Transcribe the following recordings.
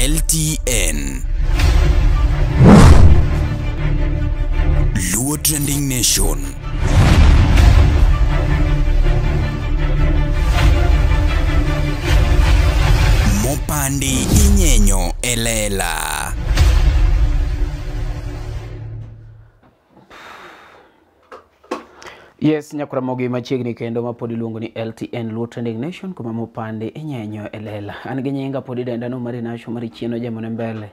LTN. Luo Trending Nation. Mopandi inyenyo elela. Yes, nyakwara machiegni kendo mapod iluongo ni LTN Luo Trending Nation kuma mopande inyenyo elela. An gi nyinga pod idenda no mari nasho mari chieno jamone mbele,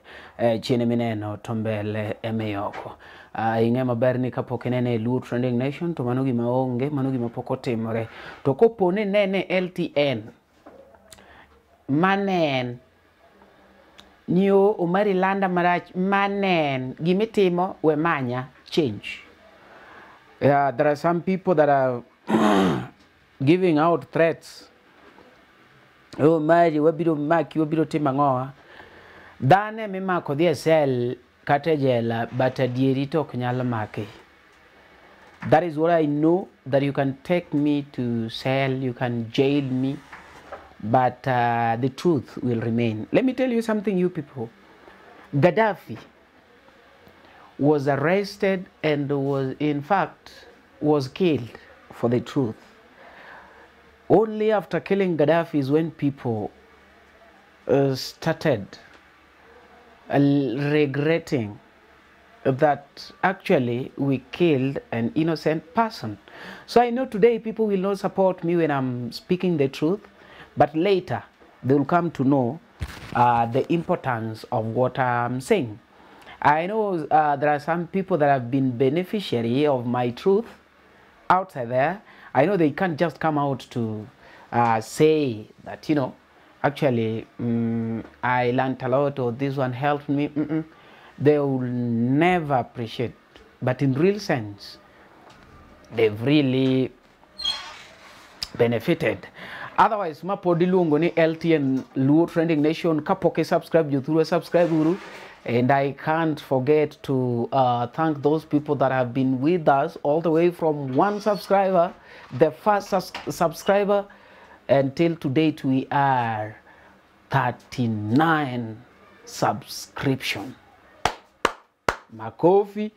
chiene mineno to mbele emiyoko. Ing'e maber ni kapok inene Luo Trending Nation to mano gima onge, mano gima pok otimore. To kopo ni nene LTN, manen, nyo Omari landa marach, manen, gimitimo we manya, change. There are some people that are giving out threats. Oh, Mari, wabiro maki, wabiro timo ang'owa. Dhano mimako dhi e cell kata e jela, but adieri to ok nyal maki. That is what I know, that you can take me to cell, you can jail me, but the truth will remain. Let me tell you something, you people. Gaddafi was arrested and was, in fact, was killed for the truth. Only after killing Gaddafi is when people started regretting that actually we killed an innocent person. So I know today people will not support me when I'm speaking the truth, but later they will come to know the importance of what I'm saying. I know there are some people that have been beneficiary of my truth outside there. I know they can't just come out to say that, you know, actually I learned a lot or this one helped me. They will never appreciate. But in real sense, they've really benefited. Otherwise, ma pod iluongo ni LTN Luo Trending Nation. Kapok i subscribe, jothurwa subscribe uru. And I can't forget to thank those people that have been with us all the way from one subscriber, the first subscriber, until to date we are 39 subscription. Makofi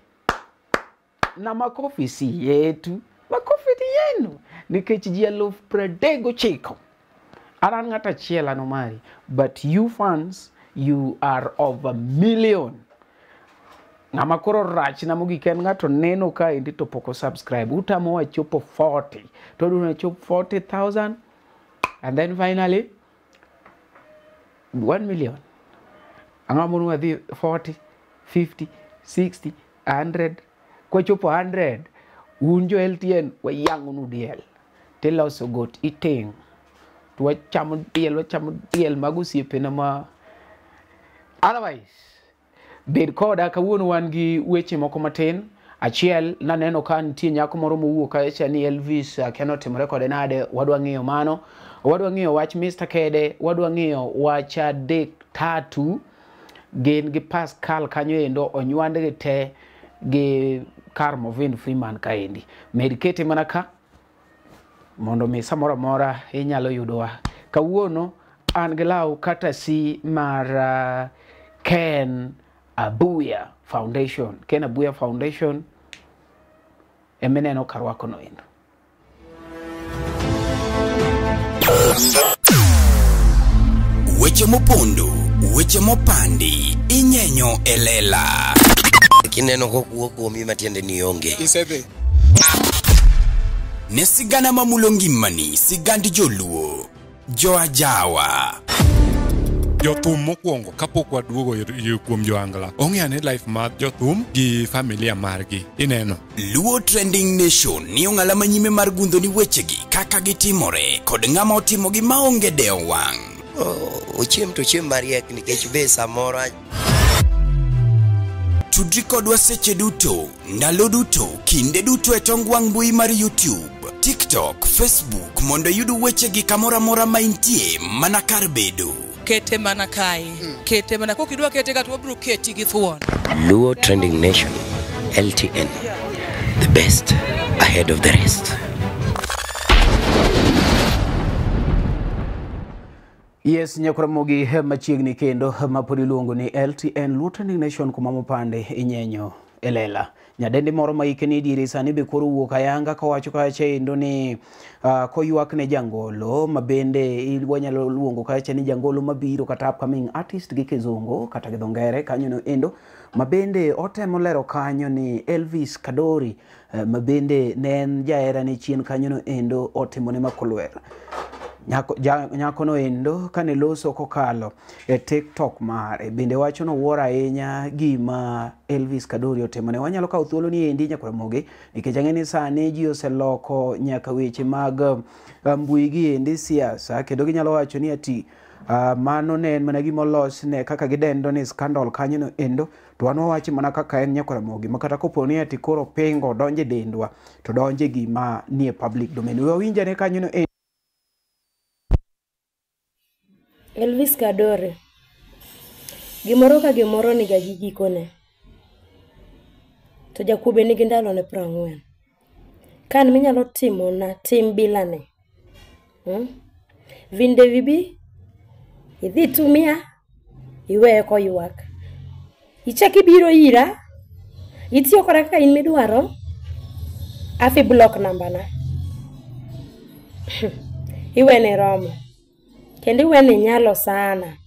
na makofi si yetu, makofi ni yenu. Nikech ji 39,000. An ng'at achiel an Omari, but you fans, you are over million. Ng'ama koro rach na mogik en ng'ato neno kaendi to pok subscribe. Utamo wachopo 40. To adwa chop 40,000 and then finally 1 million. Ang'o mono wadhi 40, 50, 60, 100. Kwachopo 100, un jo LTN wayang'onu diel. Tiloso got iting'. To wachamo diel mago osiepena ma. Otherwise, bed koda kawuono wan gi weche moko matin. Achiel, naneno ka nitie nyako moro mowuok kacha ni Elvis akia notimore kode nade, wadwa ng'iyo mano. Wadwa ng'iyo wach Mr. Kede, wadwa ng'iyo wach adek tatu gin gi Pascal kanyo endo onywandgi te gi kar Movin Freeman kaendi. Med kete mana ka mondo mi samoro amora inyalo yudowa. Kawuono an gi law kata si mar Ken Abuya Foundation. Ken Abuya Foundation emineno karwako no endo. Weche mopondo, weche mopandi, inyenyo elela. Kineno kokuo kuomi matiende ni onge. Isedhi. Ne sigana mamulo ngimani, sigand joluo, jo ajawa. Jothum mokwongo kapok waduogo kuom joangla ong'e ane life mar jothum gi familia margi ineno. Luo Trending Nation ni ong'ala manyime mar gundho ni wechegi kaka gitimore kod ng'ama otimogi maonge dewo wang'. Ochiem to chiem mariek nikech be samoro. Tudri kodwa seche duto, ndalo duto, kinde duto e tong wang' mbui mar YouTube, TikTok, Facebook mondo iyud wechegi kamoro amora ma intie mana kar bedo. Kete mana kae, kete mana kokidwa kete ka to wabiro keti gi thuon. Luo Trending Nation, LTN, the best ahead of the rest. Yes, nyakwaramogi machiegni kendo mapod iluongo ni LTN Luo Trending Nation kuma mopande inyenyo e lela. Nyadendi moro ma hike ni diere sani be koro wuok ayanga kowacho kacha endo ni koywak ne jangolo ma bende wanyalo luongo kacha ni jangolo mabiro kata upcoming artist gi kizungu kata gi dho ngere kanyo no endo ma bende otemo lero kanyo ni Elvis Kadori ma bende ne en jaherane chien kanyo no endo otimone makolwer. Nyako no endo kane loso kokalo e TikTok mare bende wacho no wuoro ahinya gima Elvis Kadori otimone. Wanyalo kawo thuolo ni endi nyakwaramogi nikech ang'e ni sani ji oseloko nyaka weche mag mbui gi endi siasa kendo ginyalo wacho ni ati mano ne en mana gima olos ne kaka gidendo ni scandal kanyo no endo to wan wawacho mana kaka en nyakwaramogi ma kata kopo ni ati koro pingo donje dendwa to donje gima nie public domain. We wawinjane kanyo no endo. Elvis Kadori, gimoro ka gimoro niga gi gikone. To jakuo be nigi ndalone 40. Kan minyalo timona tim bilane. Vinde vibi, idhi tumia, iweye koywak. Ichak ibiro ira, itiyo koda kaka in midwaro, afi block nambana. Iwene romo. Kendo iwene nyalo sana.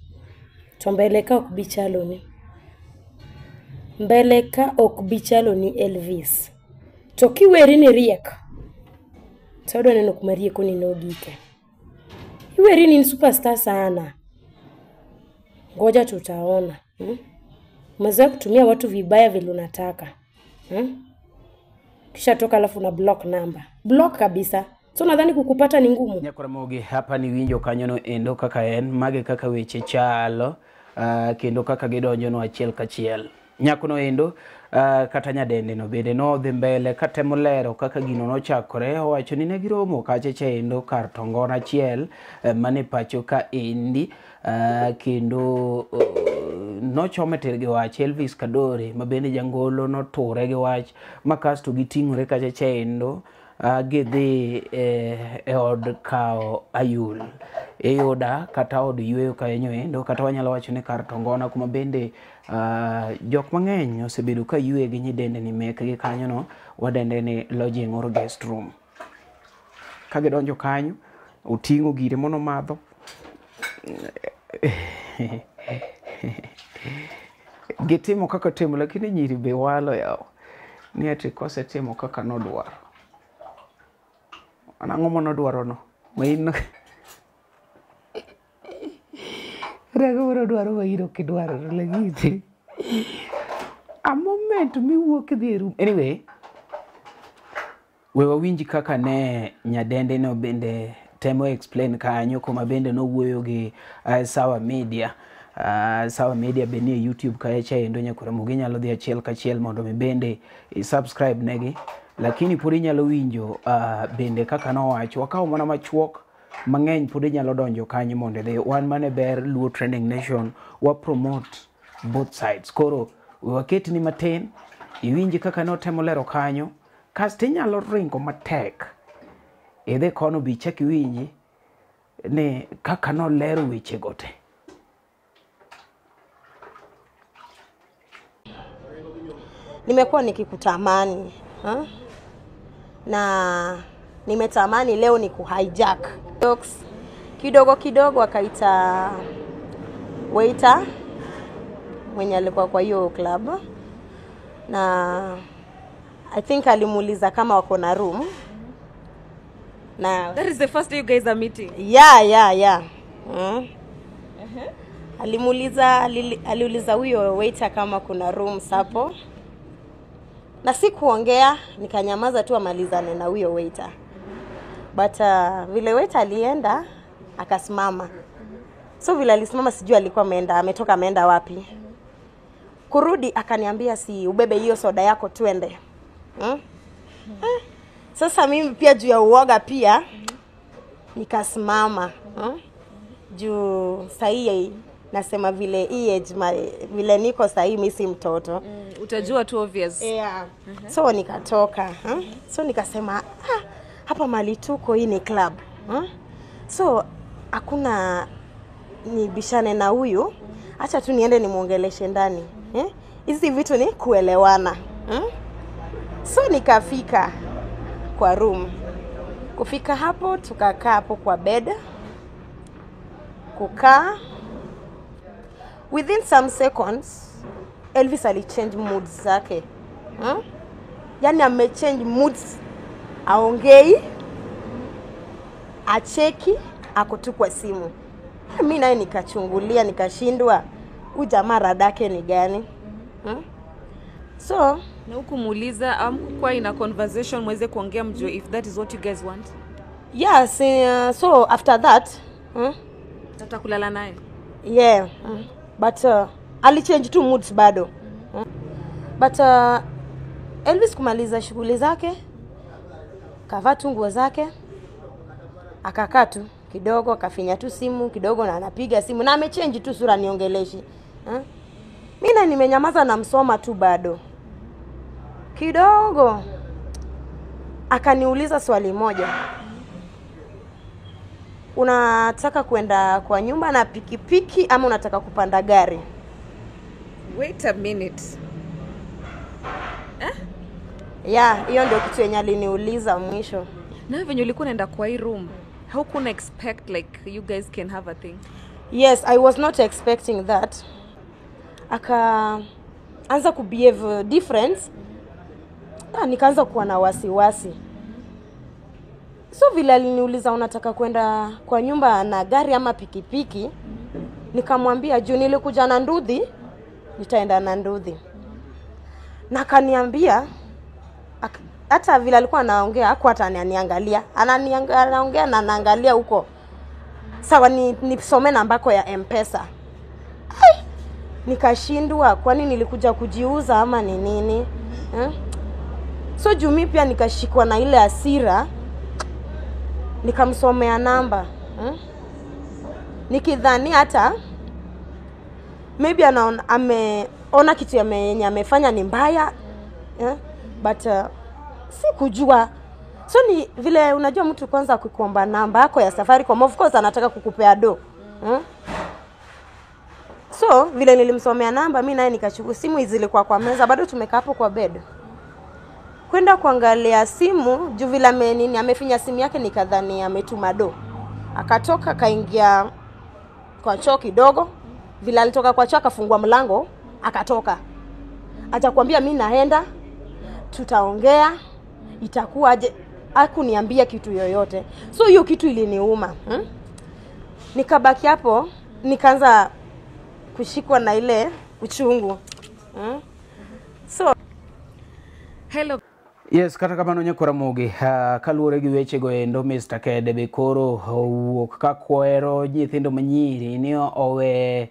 To mbele ka ok bi chaloni. Mbele ka ok bi chaloni Elvis. To kiweri ni riek, to adwa neno kuma riekoni nogike. Iweri ni in superstar sana. Ngoja tutaona. Umezoea kutumia watu vibaya vile unataka. Kisha toka alafu na block number. Block kabisa. So nadhani kukupata ni ngumu. Nyakwaramogi hapa ni winjo kanyono endo kaka en mage kaka weche chalo kendo kaka gidonjo no achiel kachiel. Nyakono endo kata nyadende no bende nodhi mbele katemo lero kaka gino nochakore. Owacho ni ne giromo kacha cha endo kar tongona achiel mane pacho ka endi kendo nochome tir gi wach Elvis Kadori ma bende jangolo noture gi wach ma kasto giting'ore kacha cha endo gidhi e od kawo ayul iyuda kata od yweyo kanyo endo kata wanyalo wacho ni kar tongona kuma bende jok mang'eny osebedo ka ywe gi nyidende ni mekgi kanyo no wadende ni lodging or guest room. Ka gidonjo kanyo oting'o gire monomadho gitimo kaka timo lakini nyiri be walo yawo ni ati kosetimo kaka nodwaro. Ang'o manodwaro no? Ma in Ang'o manodwaro ma in ok idwaro no lakini a moment miwuok idhi e room. Anyway, we wawinj kaka ne nyadende no bende temo explain kanyo kuma bende nowuoyo gi Sawa Media. Sawa Media be nie YouTube kacha endo nyakwaramogi inyalo dhi achiel kachiel mondo mi bende i subscribe negi. Lakini pod inyalo winjo bende kaka nowacho wakawo mana machuok mang'eny pod inyalo donjo kanyo mondo idhi. Wan mane ber Luo Trending Nation wa promote both sides. Koro we waketni matin iwinji kaka notemo lero kanyo kasto inyalo ringo matek idhi kono bi ichak iwinji ni kaka nolero wechego te. Nimekuwa nikikutamani, ha? Na nimetamani leo ni kuhijack. Kidogo kidogo akaita waiter mwenye alikuwa kwa hiyo club, na I think alimuuliza kama wako na room. Na that is the first day you guys are meeting. Yeah. Alimuuliza aliuliza huyo waiter kama kuna room hapo. Na sikuongea, nikanyamaza tu amalizane na huyo waiter. But vile waiter alienda akasimama. So vile alisimama sijui alikuwa ameenda, ametoka ameenda wapi. Kurudi akaniambia si ubebe hiyo soda yako tuende. Sasa mimi pia juu ya uoga pia nikasimama. Juu sahi nasema vile hii age vile niko sahi mimi si mtoto. Utajua tu obvious. Yeah. So nikatoka. So nikasema hapa mali tuko hii ni club. So hakuna nibishane na huyu, acha tu niende nimuongeleshe ndani. Hizi vitu ni kuelewana. So nikafika kwa room. Kufika hapo tukakaa hapo kwa bed. Kukaa within some seconds Elvis alichange moods zake. Yaani amechange moods, aongei, acheki, ako tu kwa simu. Mi naye nikachungulia, nikashindwa huyu jamaa radake ni gani? So na hukumuuliza amkuwa ina conversation mweze kuongea mjue if that is what you guys want? Yes, so after that, Nataka kulala naye. Yeah, but alichange tu moods bado. But Elvis kumaliza shughuli zake, kavaa tu nguo zake, akakaa tu kidogo, akafinya tu simu kidogo na anapiga simu na amechange tu sura niongeleshi. Mimi na nimenyamaza na msoma tu bado. Kidogo akaniuliza swali moja. Unataka kwenda kwa nyumba na pikipiki ama unataka kupanda gari? Wait a minute. Yeah, hiyo ndio kitu yenye aliniuliza mwisho. Na venye ulikuwa unaenda kwa hii room, how could I expect like you guys can have a thing? Yes, I was not expecting that. Akaanza kubehave different. Nikaanza kuwa na wasiwasi. So vile aliniuliza unataka kwenda kwa nyumba na gari ama pikipiki, nikamwambia juu nilikuja na nduthi, nitaenda na nduthi. Na akaniambia, hata vile alikuwa anaongea hakuwa hata ananiangalia, anaongea na anaangalia huko. Sawa, nisome namba yako ya M-Pesa. Ai, nikashindwa kwani nilikuja kujiuza ama ni nini? So juu mimi pia nikashikwa na ile hasira, nikamsomea namba. Nikidhani hata maybe ameona kitu yenye amefanya ni mbaya, but sikujua. So ni vile unajua mtu kwanza kukuomba namba yako ya Safaricom, of course anataka kukupea do. So vile nilimsomea namba, mimi naye nikachukua simu, zilikuwa kwa meza bado tumekaa hapo kwa bed. Kwenda kuangalia simu juu vile amefinya simu yake nikadhani ametuma do. Akatoka kaingia kwa choo kidogo, vile alitoka kwa choo akafungua mlango akatoka. Atakwambia mimi naenda, tutaongea, itakuwaje, hakuniambia kitu yoyote. So hiyo kitu iliniuma. Nikabaki hapo, nikaanza kushikwa na ile uchungu. So hello. Yes, kata kamano nyakora Ramogi, kaluwore gi wechego endo Mr. Kede be koro owuok ka kwero nyithindo manyiri ni owe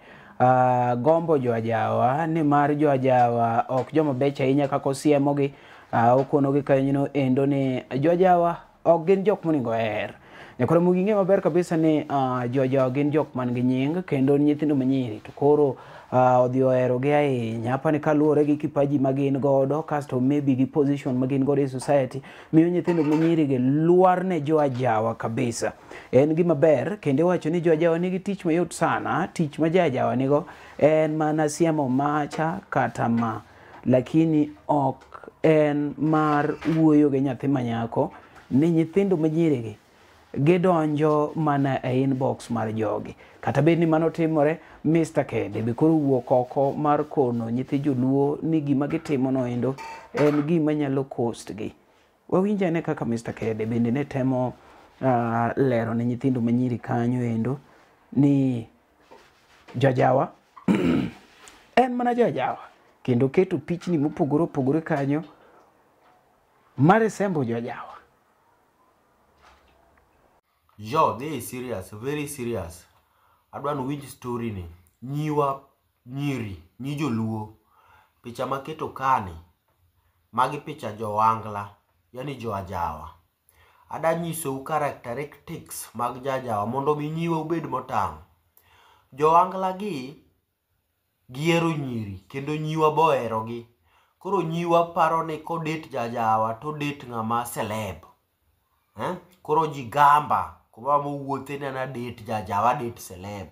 gombo joajawa, ni mar joajawa ok joma bech ahinya kaka osiemogi, okonogi kanyo endo ni joajawa ok gin jok monego oher. Nyakora Ramogi ng'e maber kabisa ni joajawa gin jok man gi nying kendo nyithindo manyiri to koro odhi oherogi ahinya. Hapa ni kaluwore gi kipaji ma gin godo, kasto maybe gi position ma gin godo e society, miyo nyithindo manyiri gi lwar ne joajawa kabisa. En gima ber kendo iwacho ni joajawa nigi tich mayot sana. Tich ma jajawa nigo en mana siemo macha kata ma, lakini ok en mar wuoyo gi nyathi manyako ni nyithindo manyiri gi gidonjo mana e inbox mar jogi. Kata bed ni mano timore, Mr. Kede be koro wuok oko mar kono nyithi joluo ni gima gitimo no endo en gima nyalo cost gi. Wawinj ane kaka Mr. Kede bende ne temo lero ne nyithindo manyiri kanyo endo ni jajawa en mana jajawa, kendo keto pichni mopogore opogore kanyo mar sembo jajawa. Yo, this is serious, very serious. Adwa ni winj story ni. Nyiwa nyiri, nyi joluo. Picha maketo kani, magi picha jo-Wangla, yani jo-Ajawa. Ada nyisou characteristics mag jajawa mondo mi nyiwa ubed motang'. Jo-Wangla gi gihero nyiri kendo nyiwa boherogi. Koro nyiwa paro ni kodet jajawa to det ng'ama celeb. Koro ji gamba kuma mowuothe ni an adet jajawa, adet celeb.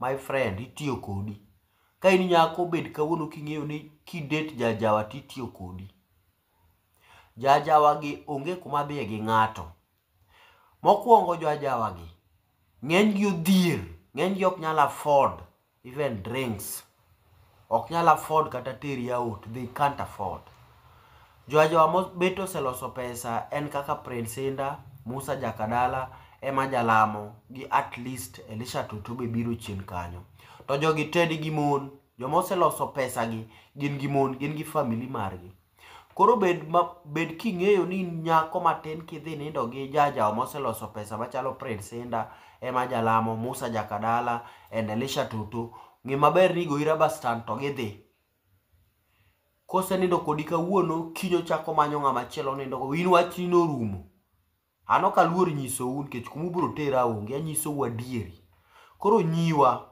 My friend, itiyo kodi. Ka in nyako bed kawuono king'eyo ni kidate jajawa titiyo kodi. Jajawa gi onge kuma dhiye gi ng'ato. Mokwongo joajawa gi, ng'eny gi odhier, ng'eny gi ok nyal afford even drinks. Ok nyal afford kata teri out, they can't afford. Joajawa mobet oseloso pesa en kaka Prince Indah, Musa Jakadala, Emma Jalamo gi at least Elisha Toto be biro chien kanyo. To jogi te nigi mon, joma oseloso pesa gi gin gi mon, gin gi family margi. Koro bed, ma, bed king'eyo ni in nyako matin kidhi nindo gi jajawa moseloso pesa machalo Prince Indah, Emma Jalamo, Musa Jakadala and Elisha Toto, ng'e maber ni goyi rubber stamp to gidhi. Kosenindo kodi kawuono, kiny ochako manyo ng'ama chielo onindo go, in wachni norumo. An ok aluor nyisou nikech kuma ubiro tera onge, anyisou adieri. Koro nyiwa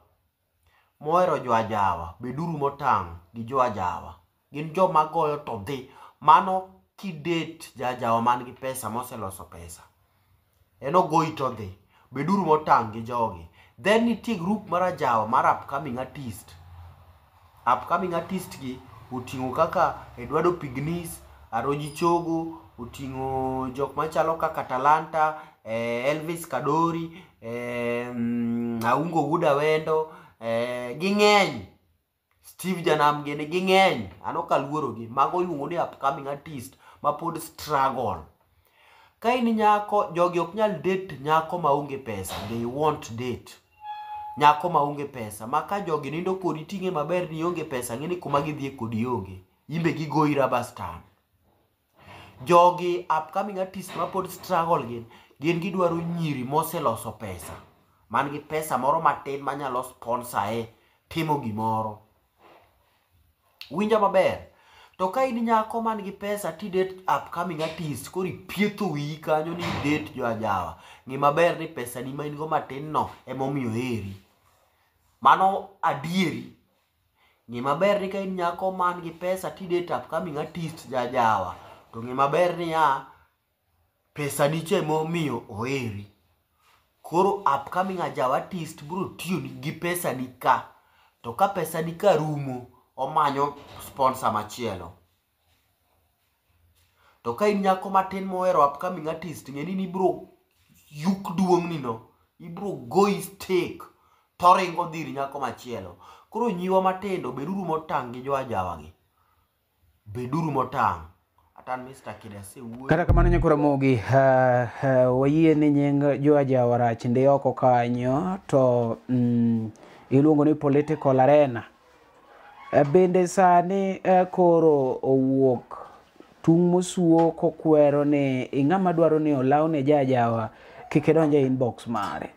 mohero joajawa, beduru motang' gi joajawa. Gin joma goyo to dhi. Mano kidate jajawa man gi pesa moseloso pesa. En ogoyi to dhi. Beduru motang' gi jogi. Then nitie group mar ajawa mar upcoming artist. Upcoming artist gi oting'o kaka Eduardo Pignis, Aroji Chogo, oting'o jok machalo kaka Talanta, Elvis Kadori, Aungo Wuod Awendo, ging'eny. Steve Janam gini ging'eny. An ok aluorogi. Mago iluongo ni upcoming artist mapod struggle. Ka in nyako, jogi ok nyal date nyako maonge pesa. They won't date. Nyako maonge pesa. Ma ka jogi nindo kodi ting'e maber ni ionge pesa, ng'e ni kuma gidhiye kodi onge. In be gigoyi rubber stamp. Jogi upcoming artist mapod struggle gin gidwaro nyiri moseloso pesa. Man gi pesa moro matin manyalo sponsor e timo gimoro. Winja maber. To ka in nyako man gi pesa tidate upcoming artist, koro ipietho wiyi kanyo ni idate jo ajawa. Ng'e maber ni pesa ni ma in go matin no emomiyo oheri. Mano adieri. Ng'e maber ni ka in nyako man gi pesa tidate upcoming artist jajawa, to ng'e maber niya, pesa ni cha emomiyo oheri. Koro upcoming ajawa artist biro tiyo gi pesa ni ka. To ka pesa ni ka rumo, omanyo sponsor machielo. To ka in nyako matin mohero upcoming artist, ng'e ni ibiro yuk duong'ni no, ibiro goyi stake, toringo dhi ir nyako machielo. Koro nyiwa matindo, beduru motang' gi jo ajawa gi. Beduru motang'. Atan Mr. Kida asewuoyo. Kata kamano nyako Ramogi, wayie ni nying jo ajawa rach ndi oko kanyo to iluongo ni political arena. Bende sani koro owuok tung' mosuo kokwero ni ing'ama dwaro ni olawne jajawa kik idonj e inbox mare.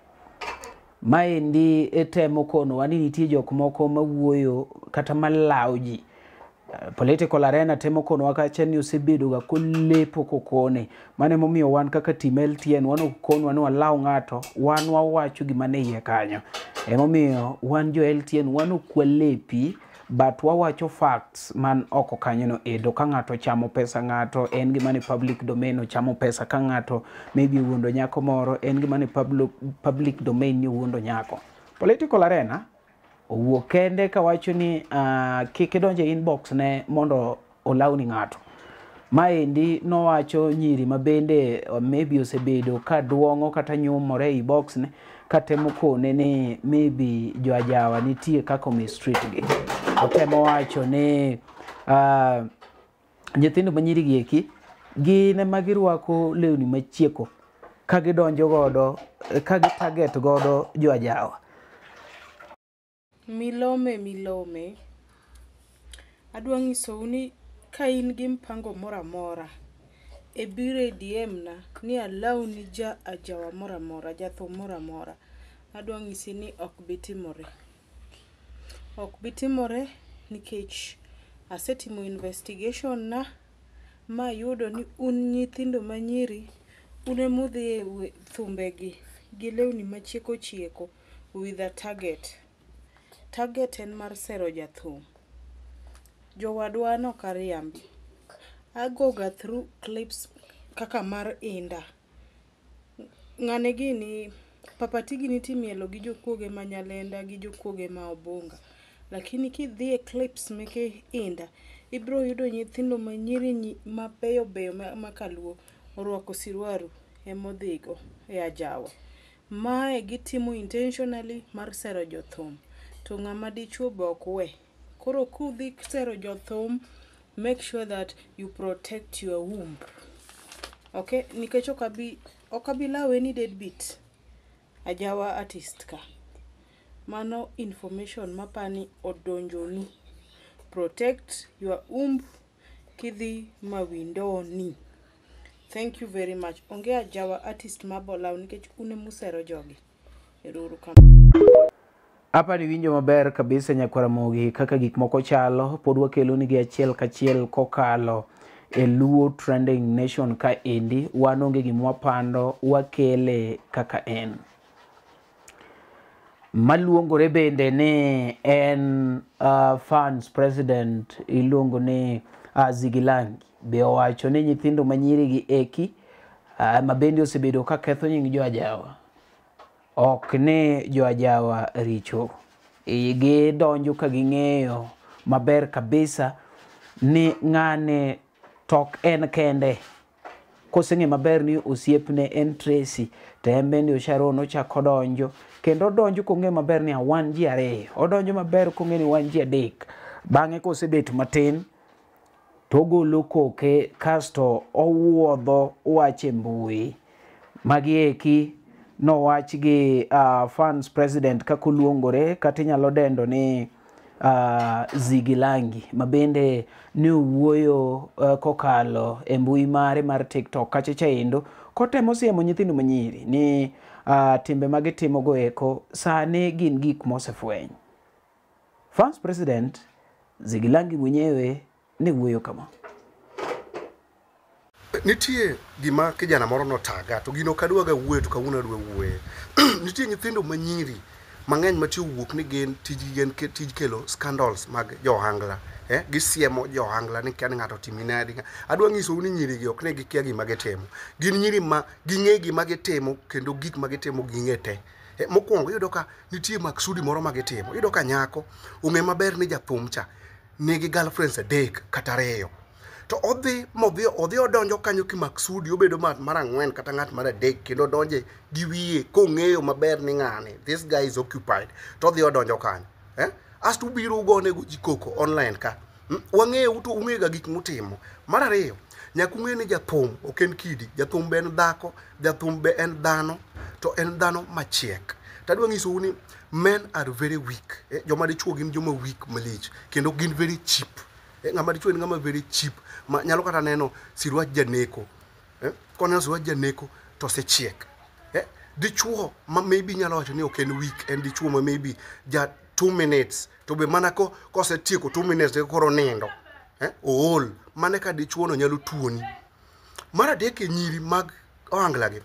Maendi temo konowa ni nitie jok moko mawuoyo kata malawo ji. Political arena temo konowa kacha ni osebedo ga kolepo kokone. Mano emomiyo wan kaka team LTN wan ok konwa ni walaw ng'ato, wan wawacho gima ne iye kanyo. Emomiyo wan jo LTN wan ok walepi, but wawacho facts man oko kanyo no endo. Ka ng'ato ochamo pesa ng'ato, en gima ni public domain ochamo pesa. Ka ng'ato maybe owuondo nyako moro, en gima ni public domain ni owuondo nyako. Political arena owuok kende kawacho ni kik idonj e inbox ne mondo olawni ng'ato. Maendi nowacho nyiri ma bende maybe osebedo ka duong'o kata nyumore e box ne katemo kone ni maybe jo ajawa nitie kaka mistreat gi. Otemo wacho ni nyithindo ma nyiri gi eki gin ema girwako lewni machieko ka gidonjo godo ka gi target godo jo ajawa. Milome milome, adwa nyisou ni ka in gi mpango moro amora e biro e DM na ni alawni ja ajawa moro amora, jathum moro amora, adwa nyisi ni ok bi timore. Ok bi timore nikech asetimo investigation na mayudo ni un nyithindo manyiri un emudhi e thumbegi gi lewni machieko chieko with a target. Target en mar sero jathum. Jowadwa an ok ariambi. Agoga through clips kaka mar Indah. Ng'ane gini Papatigi nitie mielo gi jokuoge ma Nyalenda gi jokuoge ma Obunga. Lakini kidhi e clips meke Indah, ibiro yudo nyithindo ma nyiri mabeyo beyo ma kaluo orwako siruaru emodhigo e ajawa. Mae gitimo intentionally mar sero jothum. To ng'ama dichuo be ok we. Koro kudhi sero jothum, make sure that you protect your womb. Okay? Nikech ok abi lawo any deadbeat ajawa artist ka. Mano information mapani odonjonu. Protect your womb kidhi mawindoni. Thank you very much. Onge ajawa artist mabolaw nikech un emusero jogi. Ero uru kamano. Apa ni winjo maber kabisa nyakwar Ramogi kaka gik moko chalo pod wakelo nigi achiel kachiel kokalo e Luo Trending Nation ka endi wan onge gima wapando wakele kaka en. Maluongore bende ni en fans president iluongo ni Zigilangi be owacho ni nyithindo manyiri gi eki ma bende osebedo ka ketho nying jo ajawa. Ok ni jo ajawa richo. Gidonjo ka ging'eyo maber kabisa ni ng'ane tok en kende. Koseng'e maber ni osiepne en Tracy, to en bende Sharon ochako donjo. Kendo odonjo kong'e maber ni wan ji ariyo. Odonjo maber kong'e ni wan ji adek. Bang'e kosebet matin, to ogolo koke kasto owuodho wach e mbui. Magi eki nowach gi fans president kaka oluongore kata inyalo dendo ni Zigilangi ma bende ne owuoyo kokalo e mbui mare mar TikTok kacha chaendo kotemo siemo nyithindo manyiri ni timbe magitimo go eko sani gin gik mosefweny. Fans president Zigilangi mwenyewe ne wuoyo kama. Nitie gima kijana moro notaga to gino ok adwaga wuoye to kawuono adwa wuoye. Nitie nyithindo manyiri mang'eny matiyo wuok ni gin tijgi gin tij kelo scandals mag jo ohangla. Gisiemo jo ohangla ni kia ni ng'ato otimi nadi. Adwa nyisou ni nyiri gi ok ne gikia gima gitimo. Gin nyiri ma ging'e gima gitimo kendo gik ma gitimo ging'e te. Mokwongo iyudo ka nitie maksudi moro ma gitimo. Iyudo ka nyako ong'e maber ni jathum cha nigi girlfriends 3 kata 2. To odhi modhi odhi odonjo kanyo ki maksudi obedo mar 4 kata ng'at mar 3 kendo odonje gi wiye kong'eyo maber ni ng'ani this guy is occupied to odhi odonjo kanyo. Asto ubiro ugone go ji koko online ka. Wang'eyo to ung'eyo ga gik mutimo. Mar ariyo, nyaka ung'e ni jathum ok en kidi, jathum be en dhako, jathum be en dhano, to en dhano machiek. Tadwa nyisou ni men are very weak. Joma dichuo gin joma weak malich kendo gin very cheap. Ng'ama dichuo en ng'ama very cheap ma nyalo kata neno siruach janeko. Koneno siruach janeko to osechiek. Dichuo ma maybe nyalo wacho ni ok en weak, en dichuo ma maybe ja 2 minutes to be mana kosetieko 2 minutes to koro nindo. Ool, mane ka dichuo no nyalo tuoni. Mar adek e nyiri mag ohangla gi.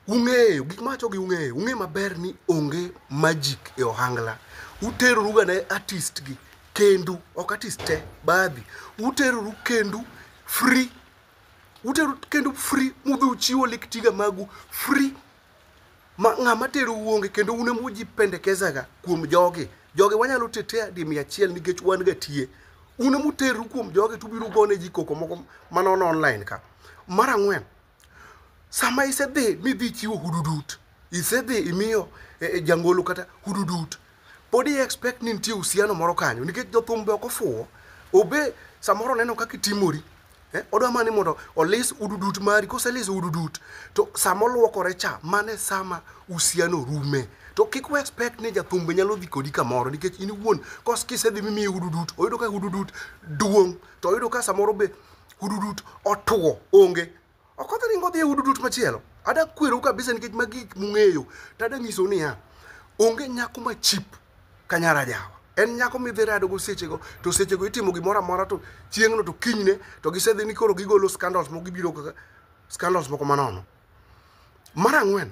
Ung'eyo, gik mawacho gi ung'eyo, ung'eyo maber ni onge magic e ohangla. Uteroru ga ne artist gi kendu, ok artist te, baadhi. Uteroru kendu free. Uteru kendu free, mudhi uchiwo liktiga magu free. Ma ng'ama terou onge kendo un ema ujipendekeza ga kuom jogi. Jogi wanyalo tetea di 100 nikech wan ga tie. Un ema uteru kuom jogi to ubiro gone ji koko moko manono online ka. Mar 4, sama isedhi midhi chiwo hududut, isedhi imiyo jangolo kata hududut, pod i expect ni nitie uhusiano moro kanyo nikech jothum be ok ofuwo. Obe samoro oneno kaka itimori. Odwa mana ni mondo olis hududut mari, koseliso hududut to sama oluokore cha mane sama uhusiano rume. To kik we expect ni jathum be nyalo dhi kodi kamoro nikech in iwuon kisedhi mimiye hududut, oyudo ka hududut duong' to oyudo ka samoro be hududut otuo onge. Ok odhi ringo odhi e hududut machielo. Ada kwerou kabisa nikech magi gik mung'eyo. To ada nyisou niya, onge nyako ma cheap ka nyar ajawa. En nyako midhi rado go sechego, to sechego itimo gimoro amora to chieng'no to kinyne to gisedhi ni koro gigolo scandals moko gibiro kaka scandals moko manono. Mar 4,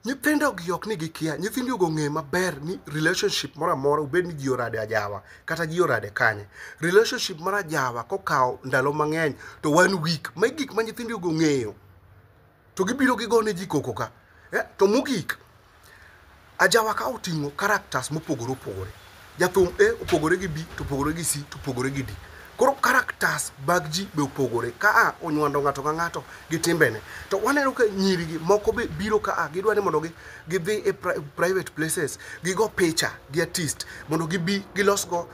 nyithindo gi ok ni gikia, nyithindo go ng'e maber ni relationship moro amora obed ni ji orade ajawa kata ji orade kanye. Relationship mar ajawa kokawo ndalo mang'eny to 1 week, ma gik ma nyithindo go ng'eyo. To gibiro gigone ji koko ka. To mogik, ajawa ka oting'o characters mopogore opogore. Jathum A opogore gi B to opogore gi C to opogore gi D. Koro characters mag ji be opogore. Ka a onywando ng'ato ka ng'ato gi timbene. To waneno ka nyiri gi moko be biro ka a gidwa ni mondo gidhi e private places, gigo picha gi artist mondo gibi gilosgo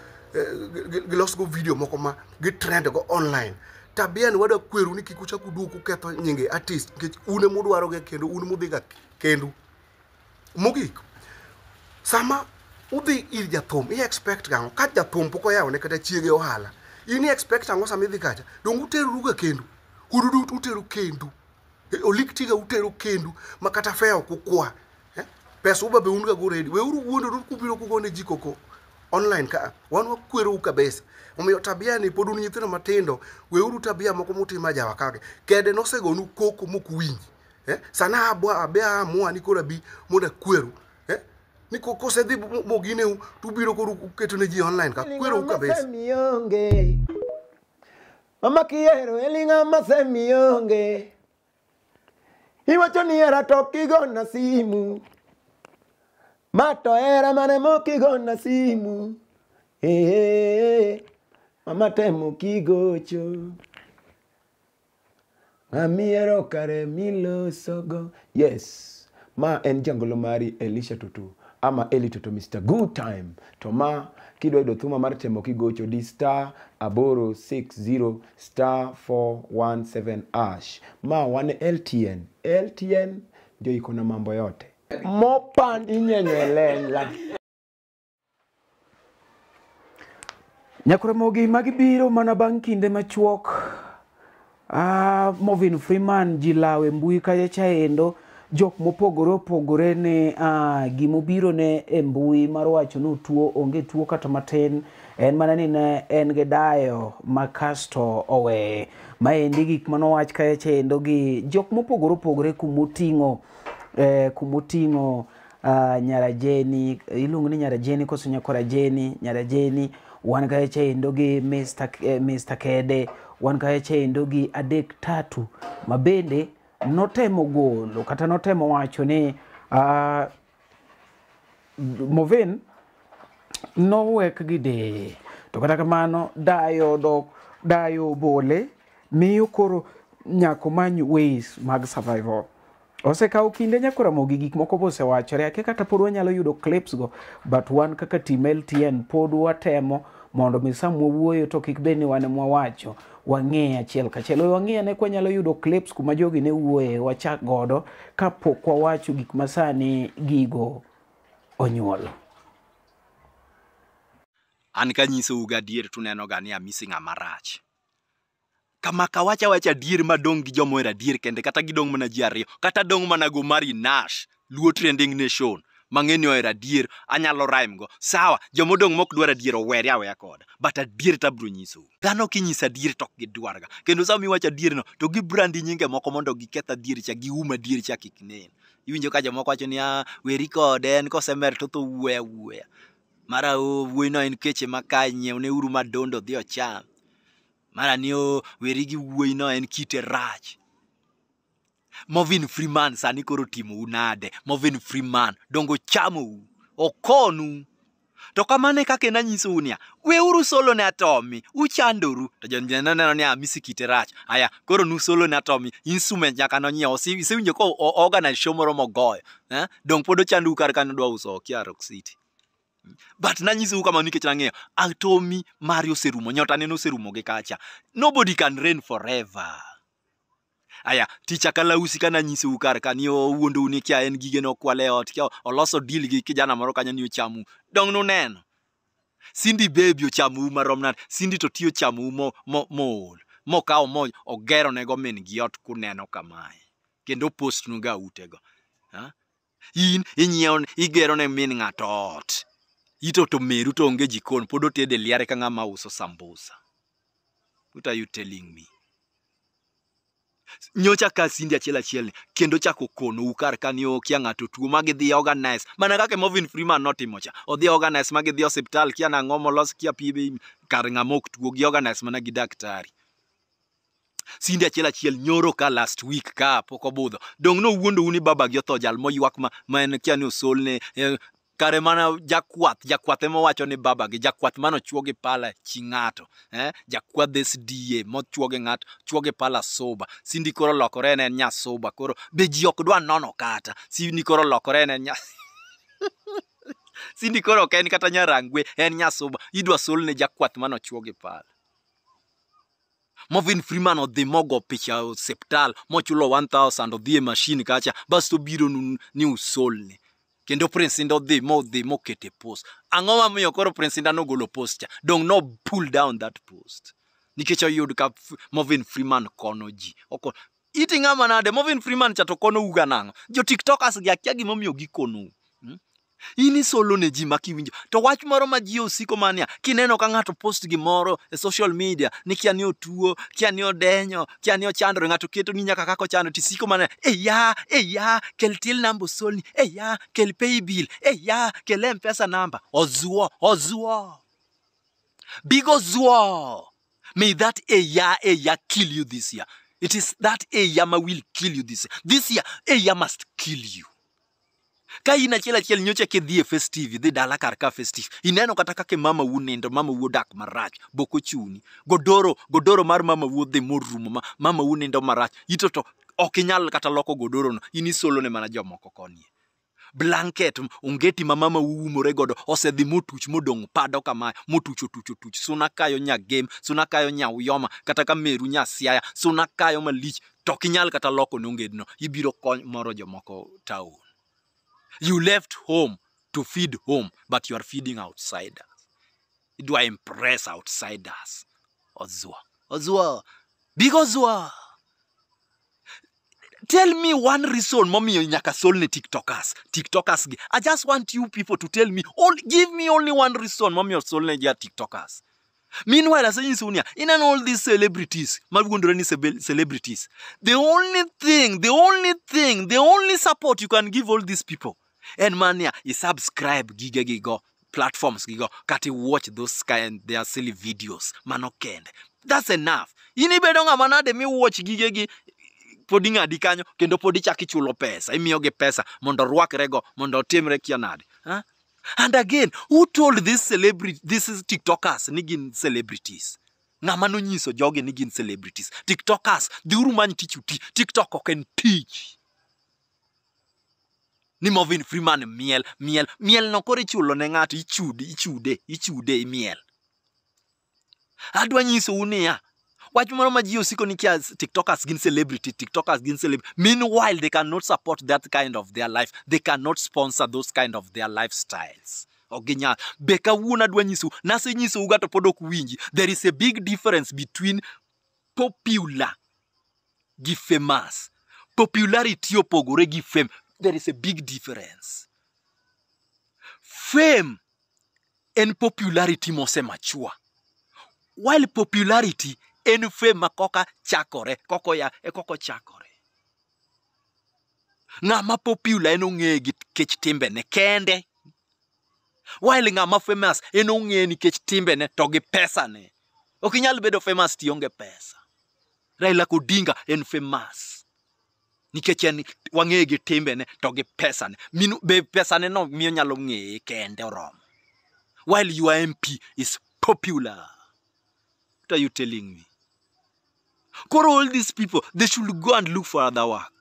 gilosgo video moko ma gitrend go online. Tabia ni wadwa kweru ni kik uchak uduog uketho nyinge artist nikech un emudwarogi kendo un mudhiga kendu. Mogik, sama udhi ir jathum, i expect gang'o? Ka jathum pok oyawone kata chiege ohala, in i expect ang'o sama idhi kacha? Donge uteroru ga kendu? Udu duto utero kendu. Olik tiga utero kendu ma kata fare ok ukwa. Pesa uba be un ga go ready. Weuru wuondoru kubiro kugone ji koko online ka. Wan wakwerou kabisa. Omiyo tabia ni pod un nyithindo matindo, weuru tabia moko mutimo ajawa kagi. Kede nosegonu koko mok uwinji. Sana abwa abe amua ni koro abi mondo akweru. Ni kosedhi mogineu to ubiro koro uketo ne ji online ka. Kwerou kabisa. Mionge. Mama kihero elinga masemionge. Iwacho ni era to kigona simu. Mato era mane mokigona simu. Mama temo kigocho. Amiero kare milosogo. Yes, ma en jangolo mari Elisha Tutu ama Eli Tutu Mr. Good Time. To ma kidwa yudo thuma mar temo kigocho di star 860 star 417 hash. Ma wan LTN. LTN ndio iko na mambo yote. Mopan inyenyo elela. Nyakoramogi magibiro mana bang' kinde machuok. Movin Freeman jilawe mbui kacha chaendo jok mopogore opogore ne gimobiro ne e mbui mar wacho ni tuo onge tuo kata matin en mana ni ne en gi dayo ma kasto owe. Maendi gik manowach kacha chaendo gi jok mopogore opogore kumoting'o Nyarajeni, iluongo ni Nyarajeni koso Nyakorajeni, Nyarajeni, wan kacha chaendo gi Mr. Kede, wan kacha chaendo gi adek tatu mabende notemo golo kata notemo wacho ni Movin nowek gi deye to kata kamano dayo bole miyo koro nyaka many ways mag survival. Osekawo kinde Nyakoramogi gik moko bosewachore akia kata pod wanyalo yudo clips go, but wan kaka team LTN pod watemo mondo mi sama wawuoyo to kik bed ni wan ema wawacho, wang'e achiel kachiel. Wang'e ane kwanyalo yudo clips kuma jogi ne wuoye wachak godo kapok wawacho gik masani gigo onyuolo. An kanyisou gadier tuneno ga ni Amisi ng'ama rach. Kama kawacha wacha adier madong' gi joma ohero adier kende kata gidong' mana ji ariyo kata dong' mana go Mari Nash Luo Trending Nation mang'e ni ohero adier anyalo rhyme go sawa. Jomodong' mok dwar adier owere aweya koda, but adier tabiro nyisou. Dhano kinyiso adier to ok gidwarga, kendo sama iwacho adier no to gibrandi nyinge moko mondo giketh adier cha, gium adier cha kik nen. Iwinjo ka jomoko wacho ni weri kode en kosemer to tho wuoya wuoya mara wuoyi no en keche ma kae nyiewne uru madondo dhi ocham. Mara ni weri gi wuoyi no en kite rach. Movin Freeman sani koro timou nade? Movin Freeman dongo chamou, okonu. To kamano e kaka nanyisou niya, weuru solo ne Atomi, uchandoru. To joneno neno ni Amisi kite rach. Aya, koro nu solo ne Atomi, instrument nyaka nonyiew. Isewinjo ko organize show moro mogoyo. Dong pod ochandou kar kanyo dwa uso okia Rock City. But nanyisou kamano nikech nang'eyo Atomi mari oserumo, nyota neno oserumo gi kacha. Nobody can reign forever. Aya, ticha kalausi kana nyisou kar ka ni owuondou ni kia en gige nokwal e ot, kia oloso deal gi kijana moro kanyo ni ochamou. Dong nuneno. Cindy Baby ochamou marom nade? Cindy to ti ochamou mool. Mokawo mo ogero nego min gi ot kuneno kamae. Kendo postnu ga utego. In inyiewo igero ne min ng'ato ot. Ito to meru to onge jikon, pod otede liare ka ng'ama uso sambusa. What are you telling me? Nyocha ka Cindy achiel achiel kendo chako konou kar ka ni okia ng'ato tuo ma gidhi organize mana kaka Movin Freeman notimo cha. Odhi organize ma gidhi osiptal kia nang'o molos kia pi kar ng'ama ok tuo gi organize mana gi daktari. Cindy achiel achiel nyoro ka last week ka pok obudho. Dong' nowuondou ni babagi otho jal moywak ma en kia ni osolne kare mana jakwath, jakwath ema owacho ni babagi, jakwath manochuo gi pala chi ng'ato, jakwadh SDA mochuo gi ng'ato, chuo gi pala suba. Cindy koro olokore ne en nya suba, koro be ji ok dwa nono kata. Cindy koro olokore ne en nya Cindy koro ok en kata nyarangwe, en nya suba. Idwa solne jakwath manochuo gi pala. Morgan Freeman odhi mogo picha e osiptal mochulo 1000 odhi e machine kacha basto obiro ni usolne. Kendo Prince Indah odhi modhi mokete post. Ang'o mamiyo koro Prince Indah nogolo post cha? Dong' no pull down that post. Nikech oyud ka Morgan Freeman kono ji. Oko iti ng'ama nade Morgan Freeman cha to kono uga nang'o? Jo TikTokers gi akia gimomiyo gikonou. In isolo ne ji ma kiwinjo. To wach moro ma ji osiko mania, kineno ka ng'ato post gimoro e social media, ni kia ni otuo, kia ni odenyo, kia ni ochandore, ng'ato keto ni nyaka kaka ochando, tisiko mana, eya, eya, kel till number osolni, eya, kel pay bill, eya, kel M-Pesa number. Ozuo, ozuo. Big ozuo. May that eya, eya kill you this year. It is that eya ma will kill you this year. This year, eya must kill you. Ka in achiel achiel nyocha kidhi e festive, idhi dala kar ka festive, ineno kata kaka mama wu nindo, mama wu odak marach, bok ochuni. Godoro, godoro mar mama wu odhi morumo, ma mama wu nindo marach. Ito to ok inyal kata loko godoro no, in isolo ne mana jomoko koni. Blanket, ongeti ma mama wu umore godo, osedhi motuch modong' pado kamae, motuch otuch otuch. Suna kayo nya Gem, suna kayo nya Uyoma, kata ka meru nya Siaya, suna kayo malich, to ok inyal kata loko ne ongedno, ibiro kony moro jomoko town. You left home to feed home, but you are feeding outsiders. Idwa impress outsiders. Ozua. Ozua. Big Ozua. Tell me one reason momiyo nyaka solne TikTokers. TikTokers gi. I just want you people to tell me, all, give me only one reason momiyo solne ja TikTokers. Meanwhile, asenyisou niya, ineno all these celebrities, mawuondore ni celebrities. The only thing, the only thing, the only support you can give all these people, en mania, i subscribe gige gigo, platforms gigo, kata i watch those kind, their silly videos, mano kende. That's enough. In ibedo ng'ama nade mi watch gige gi, pod ing'adi kanyo, kendo pod ichako ichulo pesa, imiyogi pesa mondo orwakrego, mondo otimre kia nade. Huh? And again, who told this celebrity, this is TikTokers ni gin celebrities? Ng'ama nonyiso jogi ni gin celebrities? TikTokers, dhiuru many tich uti. TikTok ok en tich. Ni Morgan Freeman miel, miel, miel no koro ichulo ne ng'ato, ichude, ichude, ichude imiel. Adwa nyisou niya, wach moro ma ji osiko ni kia TikTokers gin celebrity, TikTokers gin celebrity. Meanwhile, they cannot support that kind of their life. They cannot sponsor those kind of their lifestyles. Ok ginyal. Be kawuono adwa nyisou, nasenyisou ga to pod ok winji. There is a big difference between popular gi famous. Popularity opogore gi fame. There is a big difference. Fame en popularity mose mature. While popularity en fame ma koka chakore, koko ya e koko chakore. Ng'ama popular en ong'eye gi nikech timbene kende. While ng'ama famous en ong'eye nikech timbene to gi pesane. Ok inyal bedo famous tionge pesa. Raila Odinga en famous. Nikech en wang'eye gi timbene to gi pesane. Minu, be pesane no miyo nyalo ng'eye kende oromo. While your MP is popular. What are you telling me? Koro all these people, they should go and look for other work.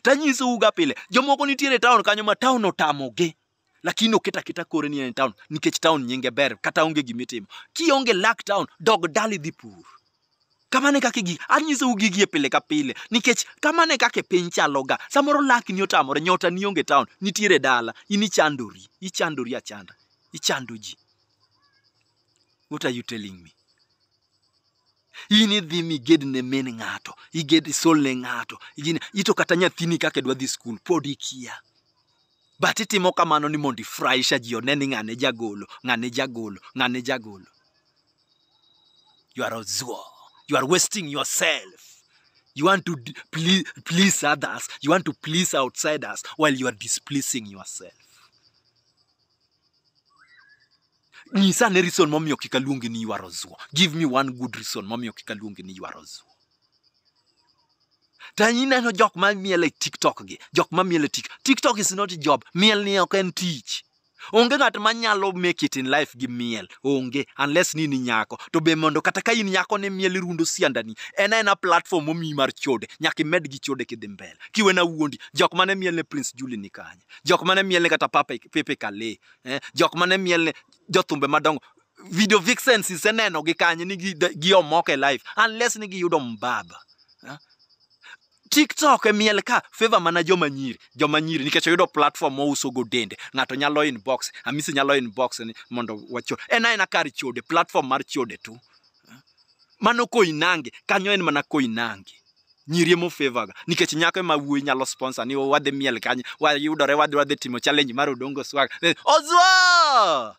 Tanyisou ga pile, jomoko nitiere e town kanyo ma town otamogi. Lakini oketo aketa kore ni en e town, nikech town nyinge ber, kata onge gimitimo. Kionge luck town, dog dala idhi pur. Kamano e kaka gigi, anyisou gigi e pile ka pile, nikech kamano e kaka piny chalo ga. Samoro luck ni otamore, nyota ni onge town, nitiere dala, in ichandori, ichandori achanda, ichando ji. What are you telling me? In idhi miged ne min ng'ato, iged isol ne ng'ato, igine, ito kata nyathini kaka dwa dhi skul, pod ikia. But itimo kamano ni mondo ifurahisha ji one ni ng'ane jagolo, ng'ane jagolo, ng'ane jagolo. You are a zuo. You are wasting yourself. You want to please others. You want to please outsiders while you are displeasing yourself. Nyisa ane reason momiyo kik aluongi ni you are ozuo. Give me one good reason momiyo kik aluongi ni you are ozuo. To ineno jok ma miel e TikTok gi, jok ma miel e TikTok. TikTok is not a job. Miel ni ok en tich. Onge ng'at manyalo make it in life gi miel. Onge, unless ni in nyako. To be mondo kata ka in nyako ni miel irundo siandani, en aena platform momiyi mar chode. Nyaka imed gi chode kidhi mbele. Kiwena wuondi, jok mane miel ne Prince Julie ni kanye? Jok mane miel ne kata Papa, Pepe Kale. Eh? Jok mane miel ne jothumbe madongo. Video vixens iseneno gi kanye ni gi, gi omok e life. Unless ni giyudo mbaba. Eh? TikTok e miel ka favor mana joma nyiri, joma nyiri nikech oyudo platform mouso go dende. Ng'ato nyalo inbox, Hamisi nyalo inbox ni mondo wacho. En aena kar chode, platform mar chode tu. Mano Koinange, kanyo en mana Koinange. Nyiri emo favor ga nikech nyako ema wuoyi nyalo sponsor ni wadhi miel kanyo, wayudore wadhi wadhi timo challenge mar Odongo Swag. Ozwa!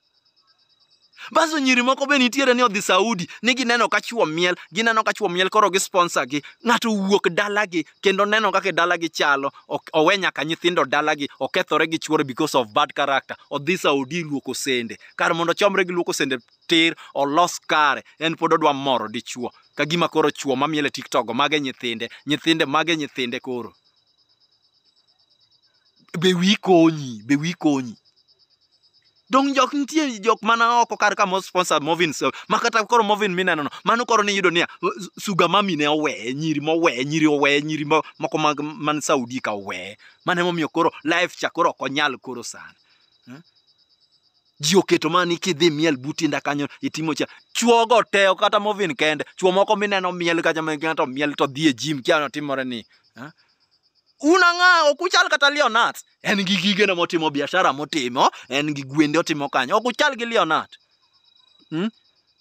Baso nyiri moko be nitiere ni odhi Saudi ni gineno ka chuo miel, gineno ka chuo miel koro gi sponsor gi. Ng'ato wuok dalagi kendo neno kaka dalagi chalo, owe nyaka nyithindo dalagi, okethore gi chuore because of bad character. Odhi Saudi luoko sende. Kar mondo ochomre gi luoko sende tir, olos kare, en pod odwa moro dichuo. Ka gima koro chuo mamiel e TikTok go mage nyithinde, nyithinde mage nyithinde koro. Be wiyi konyi, be wiyi konyi. Dong jok nitie jok mana oko kar ka mo sponsor Movin so ma kata koro Movin mineno no mano koro niyudo niya Suga Mami ne oweye nyiri moweye nyiri oweye nyiri moko mag man Saudi ka oweye mano emomiyo koro life cha koro ok onyal koro sana. Ji oketo mana ni kidhi miel but inda kanyo itimo cha chuo go te ok kata Movin kende chuo moko mineno miel kacha ma ng'ato miel to dhi e gym kia notimore ni Un ang'a ok uchal kata Leonard. En gi gigene motimo biashara motimo, en gi gwende otimo kanyo. Ok uchal gi Leonard.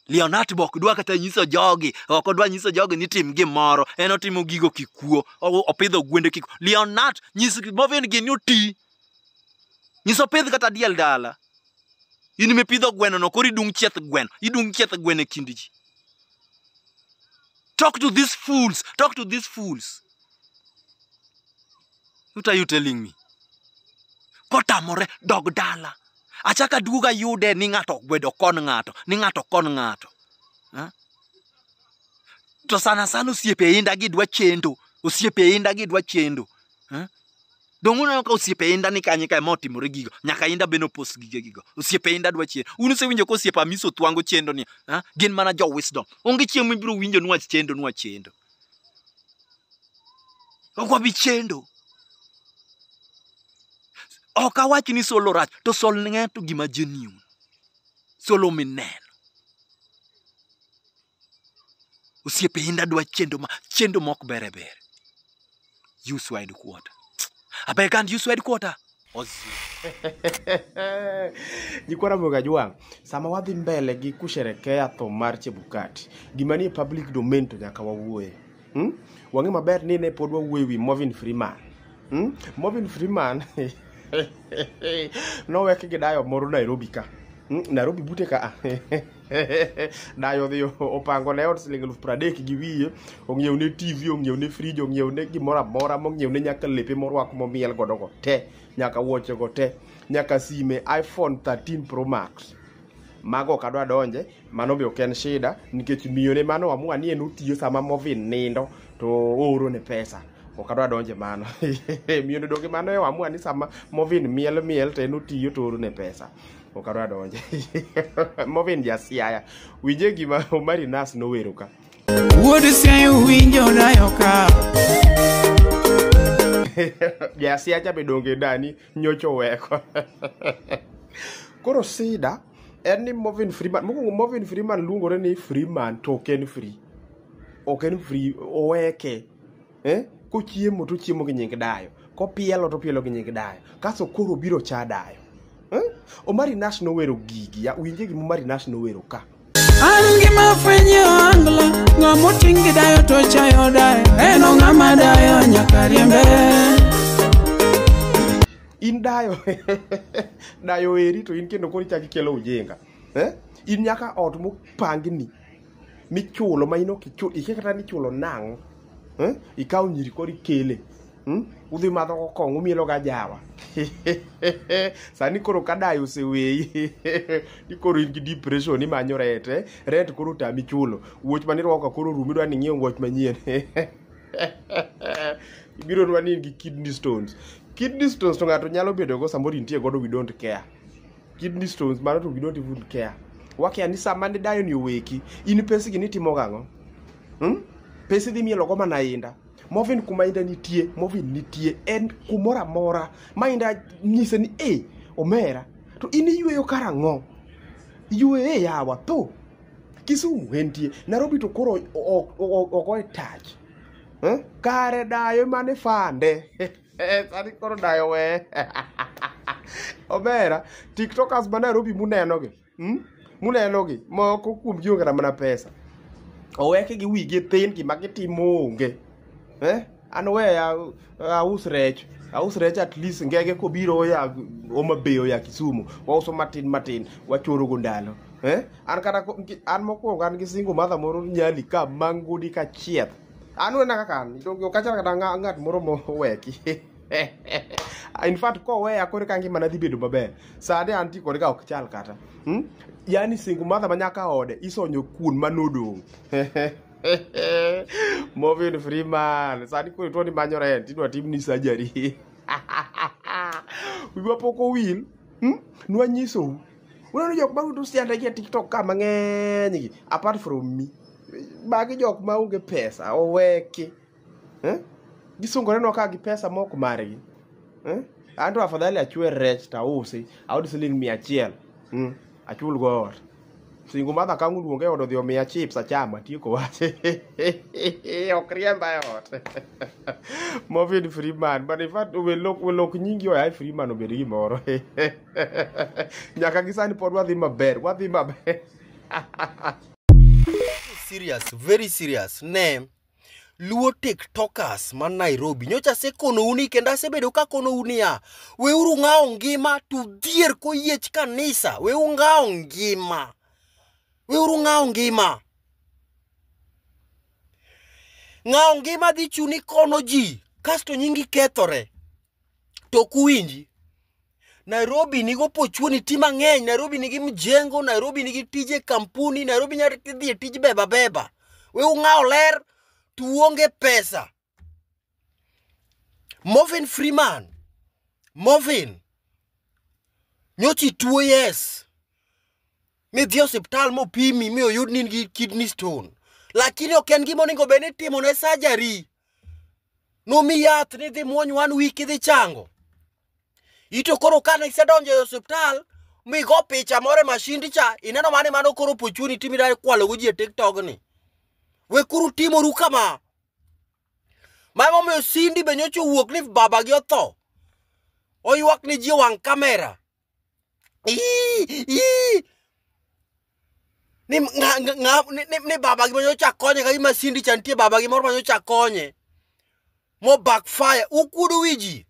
Leonard be ok dwa kata nyiso jogi, ok odwa nyiso jogi ni tim gimoro. En otimo gigo kikuo, opidho gwende kikuo. Leonard nyis Movin gini oti. Nyiso pidh kata diel dala. In mipidho gweno no koro idung' chieth gweno, idung' chieth gweno e kind ji. Talk to these fools, talk to these fools. What are you telling me? Kotamore dog dala. Achaka duoga yude ni ng'ato ogwedo kon ng'ato, ni ng'ato kon ng'ato. Ha? To sana sana osiepe inda gi dwa chendo, osiepe inda gi dwa chendo. Ha? Dong' uneno ka osiepe inda ni kanye kae motimore gigo. Nyaka inda bende opost gige gigo. Osiepe inda dwa chendo. Un usewinjo ka osiepe Amiso Thwango chendo ni, ha? Gin mana jo wisdom. Onge chieng' mibiro winjo ni wach chendo, ni wach chendo. Ok wabi chendo. Ok awach ni solo rach, to sol ng'e to gima genuine. Solo mineno. Osiepe inda dwa chendo ma chendo mok bere ber. Use wide quarter. Aber can't use wide quarter. Ozi. Nyikwa Ramogi Ajwang', sama wadhi mbele gi kusherekea tho mar Chebukati, gima nie public domain to nyaka wawuoye. Wang'e maber ni ne pod wawuoyo ewi Morgan Freeman. Morgan Freeman nowek gi dayo moro Nairobi ka. Nairobi bute ka. Dayo odhi opango ne ot siling 30,000 gi wiye, ong'iew ne TV, ong'iew ne fridge, ong'iew ne gimoro amora, mong'iew ne nyaka lepe morwako momiel godo go te, nyaka wuoche go te, nyaka sime iPhone 13 Pro Max. Mago ok adwa donje, mano be ok en shida, nikech miyo ne mano amua ni en otiyo sama Movin nindo to ooro ne pesa. Ok adwa donje mano. Miyo ne donge mano e amua ni sama Movin miel miel to en otiyo to ooro ne pesa. Ok adwa donje. Movin jasiaya. Winje gima Omari Nas nowero ka. Wuod Siaya winjo dayo ka. Jasiaya cha be donge dani nyocho oweko. Koro sida en ni Morgan Freeman, mokwongo Morgan Freeman luongore ni Freeman to ok en free. Ok en free, oweke. Kochiemo to ochiemo gi nying dayo. Kopielo to opielo gi nying dayo. Kasto koro obiro cha dayo. Omari Nash nowero gigi, winje gima Omari Nash nowero ka. An gima fwenyo angla, ng'ama oting' gi dayo to chayo dayo, en ng'ama dayo nyaka riembe. In dayo, dayo eri to in kendo koro ichako ikelo ujinga. In nyaka ot mopangni, michulo ma in ok ichul, ikia kata ni ichulo nang'o. Ikawo nyiri koro ikele. Udhi madho go kong'o, umielo ga jawa. Sani koro ka dayo oseweyi, ni koro in gi depression imanyo rent, Rent koro otami chulo. Wuoch manirwako koro orumo, idwa ni ing'iew wuoch manyien. Ibiro nwa ni in gi kidney stones. Kidney stones to ng'ato nyalo bedo go samoro intie godo we don't care. Kidney stones mano to we don't even care. Wakia ni sama ne dayo ni oweki, in pesgi nitimo gang'o? Hmm? Pesi dhi mielo go mana inda. Movin kuma inda nitie, Movin nitie en kumoro amora ma inda nyise ni eh, omera to in iyweyo karang'o? Ywe e yawa tho. Kisumu entie, Nairobi to koro ogoye tach. Eh? Kare dayo mane fande. Sani koro dayo we. Omera, TikTokers ma Nairobi munenogi. Hmm? Munenogi, moko kuom gi onge kata mana pesa. Oweke gi wigi thin gima gitimo onge. Eh? An weya aus rech. Aus rech at least ngege kobiro ya Homa Bay oya Kisumu. Wauso matin matin, wachoro go ndalo. Eh? An kata an mokwongo an gi single mother moro nyali ka mangudi ka chieth. An unena kaka an, donge ok achal kata ng'at moro moweki. In fact koweya koro ka ngimana dhi bedo maber. Sani antie kode ka ok chal kata. Hmm? Yani single mother ma nyaka ode isonyo kuon manodong'. Movin Freeman, sani koro ituo ni manyo rent, idwa timni surgery. Wiwa pok owil. Hmm? Nwanyisou. Uneno jok ma sianda gi e TikTok ka mang'eny gi, apart from me. Magi jok maonge pesa, oweki. Eh? Gisungore nwa ka gi pesa mok margi. Eh? An to afadhali achwer rech to ausi, ayud siling 100. Achul go ot. Single mother ka ang' oluonga e od odhi omiya chips achamo, atieko wach. Ok riemba e ot. Movin Freeman, but in fact welok nyingi oa Freeman obed gimoro. Nyaka gi sani pod wadhi maber, wadhi maber. Serious, very serious. Ne, Luo TikTokers man Nairobi. Nyocha asekonou ni kendo asebedo kakonou niya, weuru ng'awo ngima to dhier koyiech kanisa. Weuru ng'awo ngima. Weuru ng'awo ngima. Ng'awo ngima dhi chuni kono ji, kasto nyingi kethore. To ok uwinji. Nairobi nigi opportunity mang'eny, Nairobi nigi mjengo, Nairobi nigi tije kampuni, Nairobi nyalo dhi e tij beba beba. Weuru ng'awo ler to uonge pesa. Movin Freeman, Movin, nyocha ituo yes. Midhi e osiptal mopimi mi oyud ni in gi kidney stone. Lakini ok en gima onego bed ni itimo ne surgery. Nomi yath ni idhi muony one week idhi chango. Ito koro kane isedonjo e osiptal migo picha moro e mashindi cha, ineno mane mano koro opportunity midwa kwalo go ji e TikTok ni. Wekuru timoru kama. Ma emomiyo Cindy be nyocha owuok ni babagi otho. Oywak ni ji e wang' kamera. Ii, ni, nga, nga, ni babagi ma nyocha konye ka gima Cindy cha nitie babagi moro ma nyocha konye. Mo backfire, ukuodo wi ji.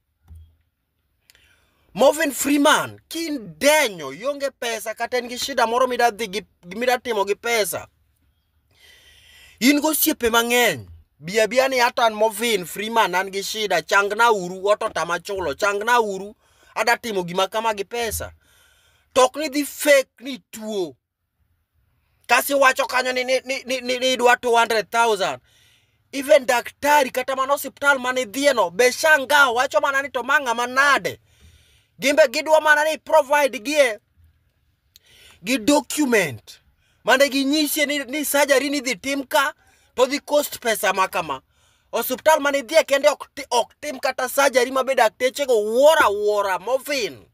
Movin Freeman, kindenyo, ionge pesa kata en gi shida moro mida dhi gi mida timo gi pesa. In gosiepe mang'eny. Bi abia ni hata an Movin Freeman an gi shida, changna uru, ot otama chulo, changna uru, ada timo gima kama gi pesa. To ok ni dhi fake ni tuo. Kasi wacho kanyo ni idwa 200,000. Even daktari kata mana osiptal mane idhiye no be shangaa wacho mana ni to ma ng'ama nade. Gimbe gidwa mana ni provide gie gi document mane ginyisie ni surgery ni dhi tim ka to dhi cost pesa ma kama. Osiptal mane idhiye kende ok tim kata surgery ma be daktechego wuoro awuora Movin.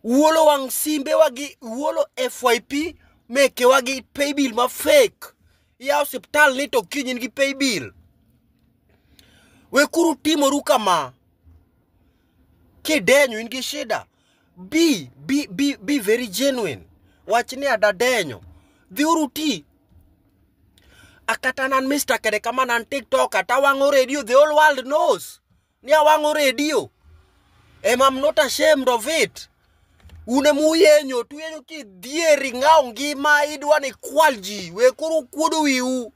Wuolo wang' simbe wagi, wuolo FYP meke wagi paybill ma fake. Iya osiptal ni to kiny in gi paybill. Wekuru timoru kama. Kidenyo in gi shida. Be very genuine. Wach ni adadenyo. Dhiuru ti. Akata nan Mr. Kede kama nan TikTok ata wang'o radio, the whole world knows. Ni awang'o radio. And I'm not ashamed of it. Une muyenyo, tuyenyo kidhieri ng'awo ngima idwa ni kwal ji. Wekuru kuodo wiu.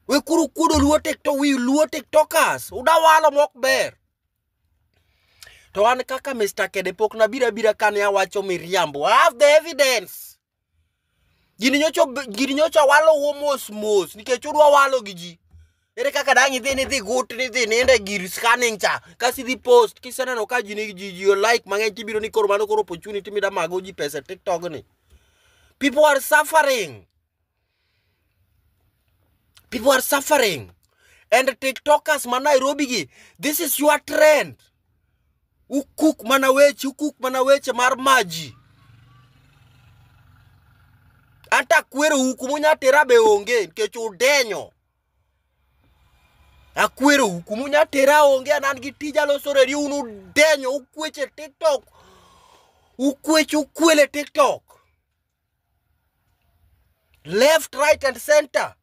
Wekuru kuodo Luo TikTok, wi Luo TikTokers. Udawalo mok ber. To an kaka Mr. Kede pok nabiro abira kane awacho miriambo. I have the evidence. Gini nyocha gini nyocha walo mos mos nikech udwa walo gi ji. Ere kaka dang' idhi nidhi gut nidhi ninde gir scanning cha kasi idhi post kiseneno ka ji nigi ji ji like mang'eny tibiro ni koro mano koro opportunity mida mago ji pesa e TikTok ni. People are suffering. People are suffering. And TikTokers ma Nairobi gi, this is your trend. Ukuk mana weche, ukuk mana weche mar maji. Anta kwerou kumunya tera be onge nikech udenyo. Akwerou kumunya tera onge an an gi tija loso redio un udenyo ukweche TikTok. Ukweche ukwele TikTok. Left, right and center.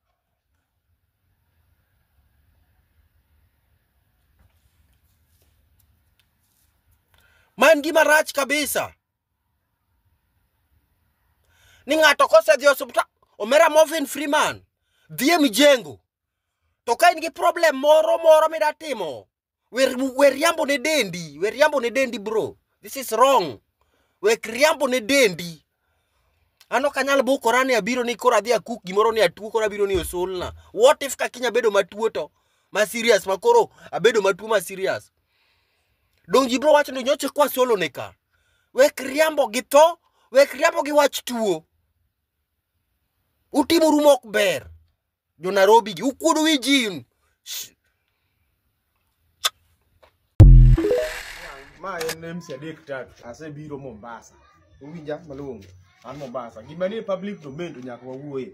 Ma en gima rach kabisa. Ni ng'ato kosedhi e osiptal, omera Morgan Freeman, dhi e mijengo. To ka in gi problem moro moro mida timo, wer riambo ne dendi, wer riambo ne dendi bro. This is wrong. Wek riambo ne dendi. An ok anyal bukora ni abiro ni koro adhi akuk gimoro ni atuo koro abiro ni osulna. What if ka kiny abedo matuo to? Ma serious ma koro abedo matuo ma serious. Dong ji bro wacho ni nyocha kwa solo ne ka. Wek riambo gi tho, wek riambo gi wach tuo. Utimoru mok ber. Jo Nairobi gi ukuodo wi ji. Ma en MC adek tatu asebiro Mombasa. Uwinja malong'o. An Mombasa. Gima nie public domain to nyaka wawuoye.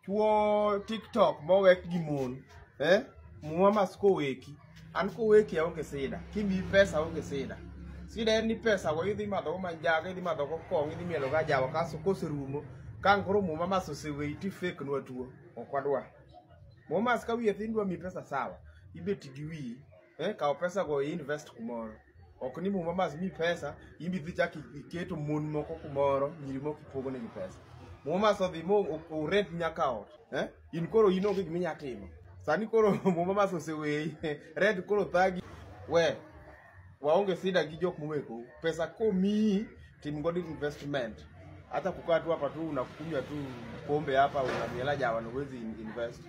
Chuo TikTok mowek gi mon. Eh? Muma mas koweki. An koweki aonge sida. Kimiyi pesa aonge sida. Sida en ni pesa go idhi madho go manjaga, idhi madho go kong'o, idhi mielo go ajawa kasto koserumo, kang' koro muma mas oseweyi tifek nwa tuo. Ok wadwa. Muma mas ka wiye thin dwa miyi pesa sawa. Ibet gi wiyi. Eh? Kaw pesa go i invest kumoro. Ok ni muma mas miyi pesa, in be idhi chak iketo mon moko kumoro, nyiri moko ipogo negi pesa. Muma mas odhi mo o rent nyaka ot. Eh? In koro in onge gima inya timo. Sani koro muma mas oseweyi. Rent koro thagi. We, waonge sida gi jok mowekou. Pesa komiyi, tim godo investment. Hata kukaa tu hapa tu unakunywa tu pombe hapa unamiela jawa no huwezi invest.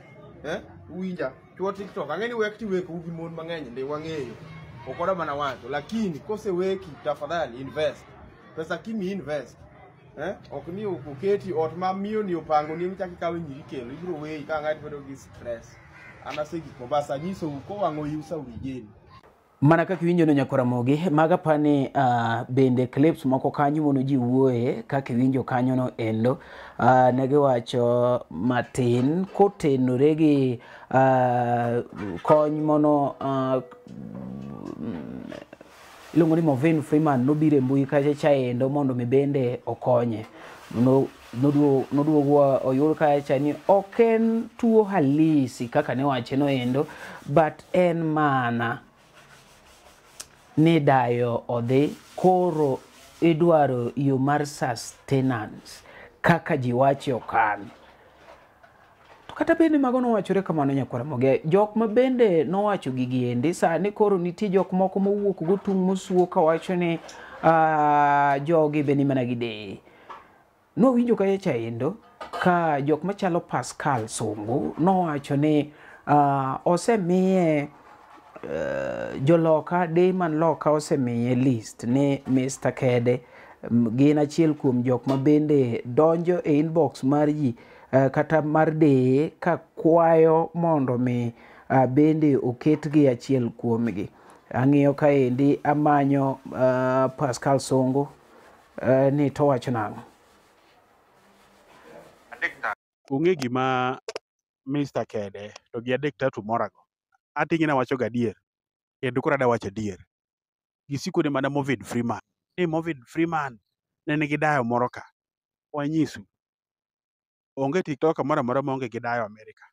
Eh? Uwinja, chuo TikTok, ang'e ni wek tiwekou gi mon mang'eny ndi wang'eyo. Ok odwa mana wacho, lakini koseweki tafadhali invest. Pesa kimi invest. Eh? Ok ni oketi ot ma miyo ni opango ni emichak ikawe nyiri kelo, ibiro weyi ka ng'ato bedo gi stress. An asegik Mombasa anyisou kowang'o iu Saudi Jane. Mana kaka iwinjo no nyakora Ramogi, maga pani bende clips moko kanyo mono ji wuoye kaka iwinjo kanyo no endo ne giwacho matin kotenore gi kony mono iluongo ni Morgan Freeman nobiro e mbui kacha cha endo mondo mi bende okonye. Noduogo oyud kacha ni ok en tuo halisi kaka ne wache no endo, but en mana ni dayo odhi koro idwaro yo mar sustenance kaka ji wache okan. To kata bende mago nowachore kamano nyakwar Ramogi, jok ma bende nowacho gigi endi sani koro nitie jok moko mowuok go tung' mosuo kawacho ni jogi be ni mana gi deye. Nowinjo kacha cha endo ka jok machalo Pascal Sungu nowacho ni osemiye joloka deye man loka osemiye list ni Mr. Kede gin achiel kuom jok ma bende donjo e inbox mar ji kata mar deye ka kwayo mondo mi bende oketgi achiel kuomgi. Ang'iyo kaendi amanyo Pascal Songo ni to wacho nang'o. Ong'e gima Mr. Kede to gi adek tatu morago. Ating'e nawacho gadier kendo koro adwa wacho adier. Gisiko ni mana Morgan Freeman. Ni Morgan Freeman ne nigi dayo moro ka. Wanyisu. Onge TikToker moro amora maonge gi dayo Amerika.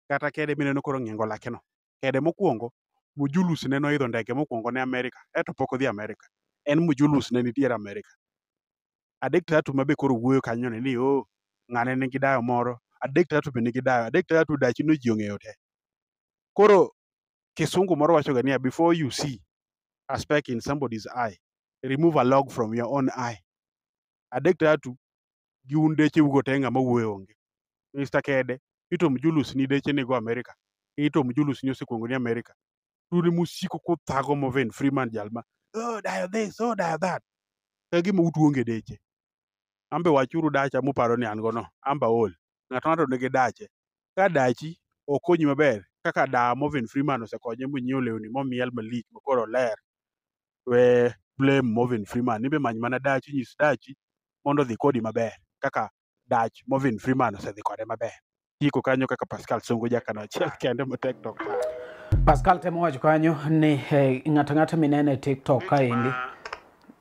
Kata Kede mineno koro ng'ingo lake no. Kede mokwongo, Mujulus ne noidho ndege mokwongo ne Amerika, eto pok odhi Amerika. En Mujulus ne nitiere Amerika. Adek tatu ma be koro wuoyo kanyo ni oh, ng'ane nigi dayo moro. Adek tatu be nigi dayo. Adek tatu dachi no ji ong'eyo te. Koro kisungu moro wacho ga niya, before you see a speck in somebody's eye, remove a log from your own eye. Adek tatu Gi un deche ugo te ng'ama wuoyo onge. Mr. Kede, ito mjulus ni deche nigo Amerika. Ito mjulus ni osekuongo ni Amerika. Un emusiko kuthago Morgan Freeman jalma. Oh, dayo this, oh, dayo that. Ka gima utuonge deche. Ambe wachuru dacha muparo ni an go no. Amba ol. Ng'ato ng'ato nigi dache. Ka dachi okonyi maber kaka da Morgan Freeman osekonye monyiewo lewni momiel malich makoro ler. We blame Morgan Freeman. Nibe many mana dachi nyis dachi mondo odhi kodi maber kaka dach Morgan Freeman osedhi kode maber. Tieko kanyo kaka Pascal Songo jakano achiel kende matek to Pascal temo wacho kanyo ni ng'ato ang'ata mineno e TikTok kaendi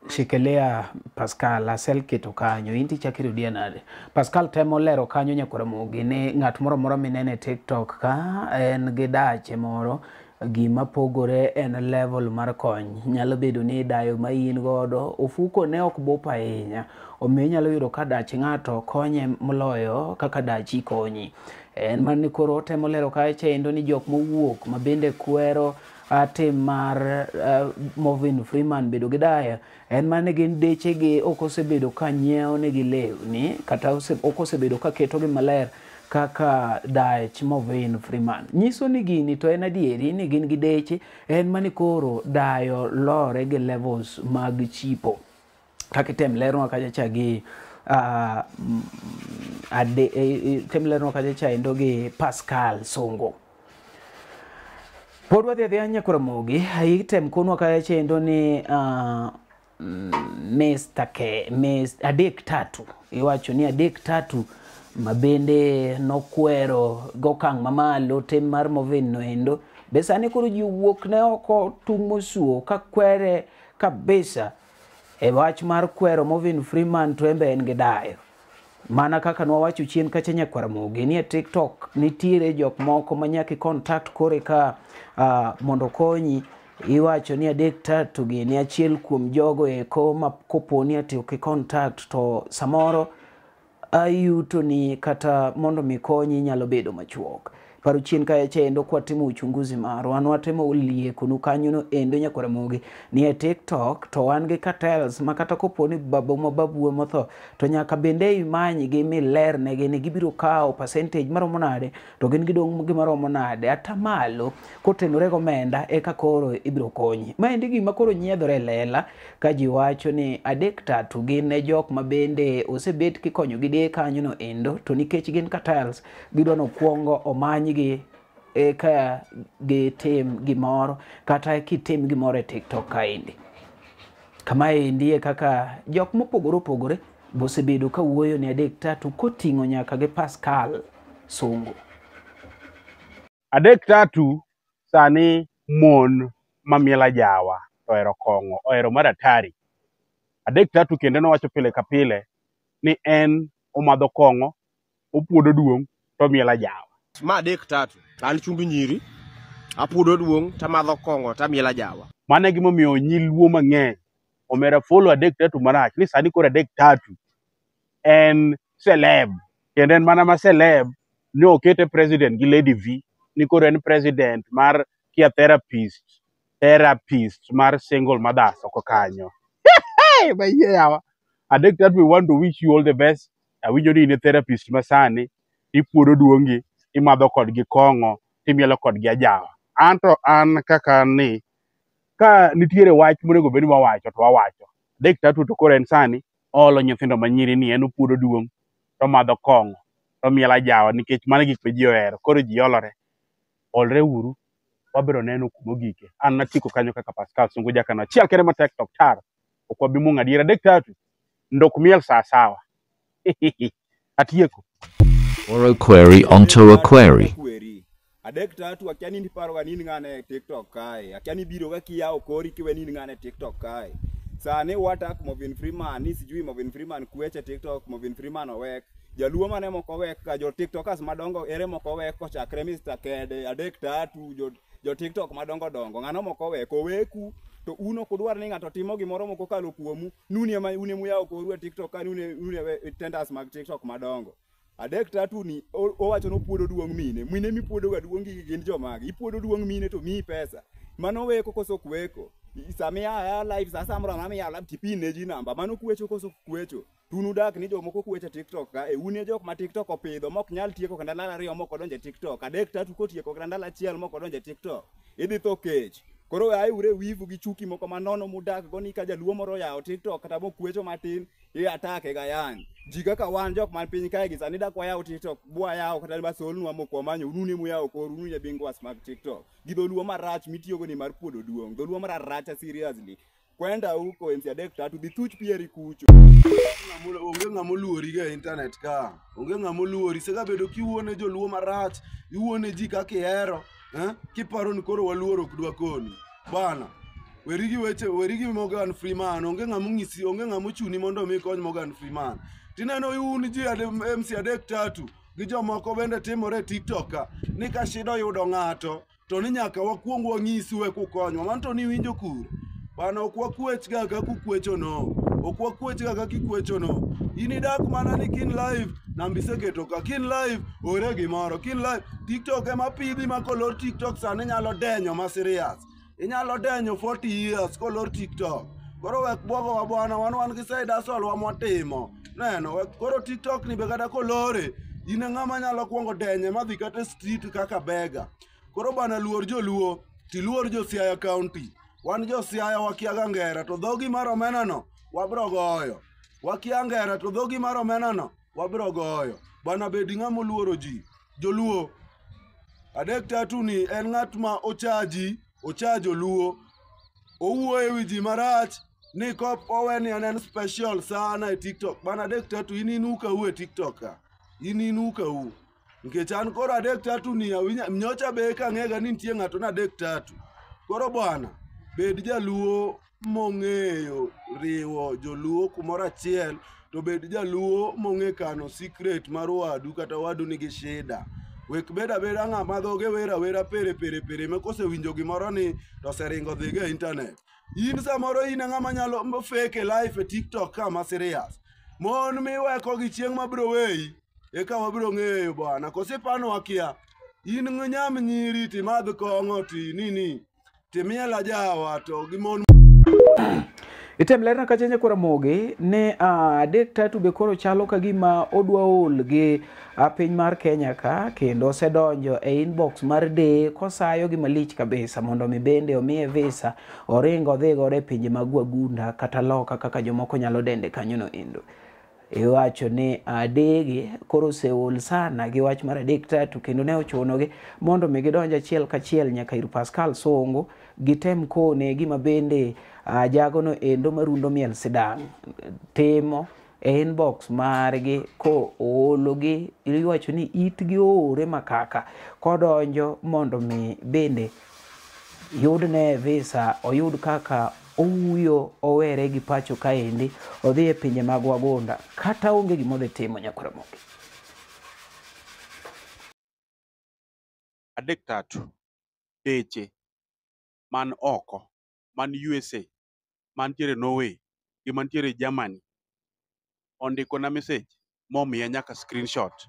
shikilia Pascal asel keto kanyo inti chak irudia nade. Pascal temo lero kanyo nyakwar Ramogi ni ng'at moro amora mineno e TikTok ka en gi dache moro gima pogore en level mar kony. Nyalo bedo ni dayo ma in godo ofuko ne ok bup ahinya, omiyo inyalo yudo ka dach ng'ato konye moloyo kaka dachi konyi. En mana ni koro otemo lero kacha endo ni jok mowuok ma bende kwero tim mar Morgan Freeman bedo gi dayo en mana ni gin dechegi ok osebedo ka nyiewo negi lewni kata ok osebedo ka ketogi maler kaka dach Morgan Freeman. Nyiso ni gini to en adieri ni gin gi deche, en mana ni koro dayo lore gi levels mag chipo. Kaka item lernwa kacha cha gi tem lernwa kacha cha endo gi Pascal Songo. Pod wadhi adhiya nyakwar Ramogi, item konwa kacha cha endo ni Mr. K, Mr. Adek Tatu. Iwacho ni Adek Tatu mabende nokwero gokang' mamalo tim mar Morgan noendo. Be sani koro ji wuok ne oko tung' mosuo ka kwere kabisa e wach mar kwero Morgan Freeman to embe en gi dayo. Mana kaka nwawacho chien kacha nyakwar Ramogi ni e TikTok nitiere jok moko ma nyaka i contact kore ka mondo okonyi. Iwacho ni Adek Tatu gi ni achiel kuom jogo eko ma koponi ati ok i contact to samoro ayuto ni kata mondo mi konyi nyalo bedo machuok. Paro chien kacha endo kwa timo uchunguzi marwa, wan watemo liekonu kanyono endo nyakwar Ramogi ni e TikTok to wan gi cartels ma kata koponi babu ma babu motho to nyaka bende imanygi milernegi ni gibiro kawo percentage maromo nade to gin gidong' gimaromo nade atamalo kotenore gomenda eka koro ibiro konyi. Maendi gima koro nyiedhore e lela ka ji wacho ni Adek Tatu gin ne jok ma bende osebet kikonyo gi deye kanyono endo to nikech gin cartels gidwa nokwongo omany gi eka gitim gimoro kata kitim gimoro e TikTok kaendi. Kamaendi e kaka jok mopogore opogore bosebedo ka wuoyo ni Adek Tatu koting'o nyaka gi Pascal Songo. Adek Tatu sani mon mamiel ajawa to ohero kong'o, ohero mar atari. Adek Tatu kendo nowacho pile ka pile ni en omadho kong'o, opuodo duong' to omiel ajawa. Ma Adek Tatu, an chumbi nyiri, apuodo duong' tamadho kong'o tamiel ajawa. Mano e gimomiyo nyi luo mang'eny omera follow Adek Tatu marach ni sani koro Adek Tatu en celeb kendo en mana ma celeb ni okete president gi Lady V ni koro en president mar kia therapist mar single mothers oko kanyo. Hey, mayie yawa. Adek Tatu, we want to wish you all the best. Awinjo ni in e therapist masani, ipuodo duongi, imadho kodgi kong'o, timielo kodgi ajawa. Anto an kaka ni ka nitiere wach monego bed ni wawacho to wawacho. Adek Tatu to koro en sani olo nyithindo manyiri ni en opuodo duong' to omadho kong'o to omielo ajawa nikech mano e gik ma ji ohero. Koro ji olore. Olre uru, wabiro neno kuma ogike. An natieko kanyo kaka Pascal Sungu Jakano achiel kende matek to ok tar. Ok wabi mung'o adiera. Adek Tatu, ndok miel sawa sawa. Atieko. Oro query onto a query. Adek Tatu akia ni iparo ga ni in ng'ane e TikTok kae. Akia ni ibiro ga kiyawo kori kiwe ni in ng'ane e TikTok kae. Sani watak Morgan Freeman ni sijui Morgan Freeman kweche TikTok, Morgan Freeman owek. Jaluo mane moko owek ka jo TikTokers madongo ere moko owek kochakre Mr. Kede, Adek Tatu, jo TikTok madongo dongo. Ng'ano moko owek, oweku to un ok udwar ni ng'ato timo gimoro moko kokalo kuomu. Nuni ema un ema uyawo koru e TikTok ka nuni e tenders mag TikTok madongo. Adek Tatu ni owacho nopuodo duong' mine. Mine mipuodo ga duong' gi gin jomage. Ipuodo duong' mine to miyi pesa. Mano weko koso ok weko. Sama iya live sasa moro amora miyawo live tipin ne ji namba. Mano kwecho koso ok kwecho. Tun udak ni jomoko kwecho e TikTok ka, e un e jok ma TikTok opidho mok nyal tieko kata ndalo ariyo mok odonjo e TikTok. Adek tatu kotieko kata ndalo achiel mok odonjo e TikTok. Idhi tho kech. Koro aeuru e wivu gi chuki moko manono mudak go ni ka jaluo moro oyawo TikTok kata mokwecho matin, i atake gayany. Ji kaka wan jok man piny kae gi sani dak wayaw TikTok, bwayawo kata basolnwa mok wamanyo, unu ni muyawo koru, unu e bingwas mag TikTok. Gi dholuo marach mitiyogo ni mar puodo duong', dholuo mararacha seriously. Kwenda huko MC adek tatu, dhi thuch pieri kucho. Onge ng'ama oluori ga e internet ka. Onge ng'ama oluori. Isega bedo kiwuone joluo marach, iwuone ji kaka ihero, eh? Kiparo ni koro waluor ok dwa koni. Bana, weri gi weche, weri gi Morgan Freeman. Onge ng'ama onyisi, onge ng'ama ochuni mondo mi ikony Morgan Freeman. Tineno un ji MC adek tatu gi jomoko bende timore e TikTok ka ni ka shida oyudo ng'ato to ni nyaka wakuong wang'isu eka ukonywa. Mano to niwinjo kure? Bana ok wakwech ga kaka ukwecho no. Ok wakwech ga kaka ikwecho no. In idak mana ni kin live, namba iseketo ka. Kin live, ore gimoro. Kin live, TikTok ema pidhi ma kolor TikTok sani inyalo denyo ma serious. Inyalo denyo 40 years kolor TikTok. Koro wek bwogowa bwana, wan gi side hustle wa mwatimo. Neno, wek koro TikTok ni be kata kolore, in e ng'ama nyalo kuongo denye madhi kata e street kaka bega. Koro bana luor joluo, tiluor jo Siaya County. Wan jo Siaya wakia ga ngera to dhogi mar omena no wabro goyo. Wakia ngera to dhogi mar omena no wabro goyo. Bana bedi ng'ama oluoro ji. Joluo, adek tatu ni en ng'at ma ochaji, ocha joluo. Owuoyo ewi ji marach ni kop owe ni en special sana e TikTok. Bana adek tatu in inukau e TikTok ka. In inukau. Nikech an koro adek tatu ni awinja nyocha be eka ang'ega ni nitie ng'ato na adek tatu. Koro bwana, bed jaluo mong'eyo riwo joluo kumoro achiel to bed jaluo mong'e kano secret mar wadu kata wadu nigi shida. Wek bed abeda ng'ama dhoge wer awera pere pere pere ma kosewinjo gimoro ni to oseringo dhigo e internet. In samoro in e ng'ama nyalo fake life e TikTok ka ma serious. Mon miweko gi chieng' mabiro weyi, eka wabiro ng'eyo bwana. Koso ipano wakia. In nyam nyiri timadh kong'o ti nini. Timiel ajawa to gi mon Item lerna kacha nyakwar Ramogi ne adek tatu be koro chalo ka gima odwa ol gi piny mar Kenya ka kendo osedonjo e inbox mar de kosayo gi malich kabisa mondo mi bende omiye visa oring odhi godo e pinje mag wagunda kata loka kaka jomoko nyalo dende kanyono endo. Iwacho ni adegi koro oseol sana gi wach mar adek tatu kendo ne ochunogi mondo mi gidonj achiel kachiel nyaka ir Pascal Songo gitem kone gima bende jagono endo marundo miel sidang' timo e inbox margi ko oologi iwacho ni itgi oore makaka kodonjo mondo mi bende yudne visa oyud kaka owuyo owere gi pacho kaendi odhi e pinje mag wagunda kata onge gima odhi timo nyakwar Ramogi. Adek tatu, deche man oko, man USA, mantiere Norway, gi mantiere Germany, ondikona message momiya nyaka screenshot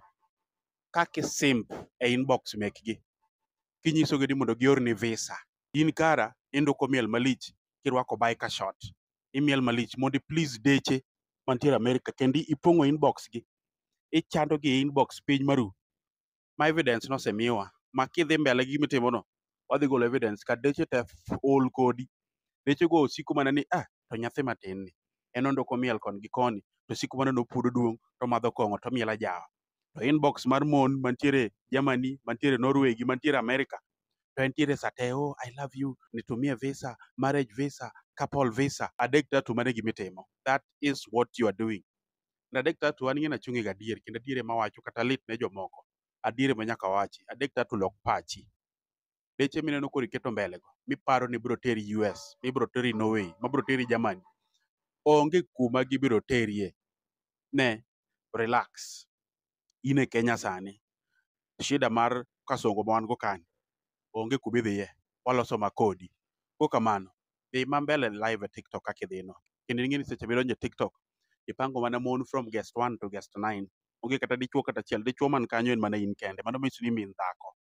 kaka simp e inbox mekgi kinyisogi ni mondo giorni visa. In kara induko miel malich kirwako biker short. Imiel malich mondo please deche mantiere America kendo ipong'o inbox gi. Ichando gi e inbox piny maru. Ma evidence nosemiwa ma kidhi mbele gi gimitimo no, wadhi golo evidence ka deche te ol kodi. Deche go osiko mana ni ah to nyathi matin ni en ondoko miel kon gi koni to osiko mana nopuodo duong' tomadho kong'o tomiel ajawa. To inbox mar mon mantiere Germany, mantiere Norway gi mantiere America to entiere sate oh I love you, nitumie visa, marriage visa, couple visa. Adek tatu mano e gimitimo. That is what you are doing. Adek tatu an ing'e achung' ga adier kendo adier ema awacho kata lit ne jomoko. Adier ema nyaka wachi. Adek tatu lok pachi. Deche mineno koro iketo mbele go miparo ni biro teri US, mibiro teri Norway, mabiro teri Germany. Onge kuma gibiro terie. Ne, relax. In e Kenya sani. Shida mar kasongo ma wan go kani, onge kuma idhiye. Waloso ma kodi. Kokamano, dhi ma mbele live e TikTok kaka idhino. Kendo ing'e ni seche midonjo e TikTok, ipango mana mon from guest 1 to guest 9. Onge kata dichuo kata achiel. Dichuo man kanyo en mana in kende. Mano manyiso ni min dhako.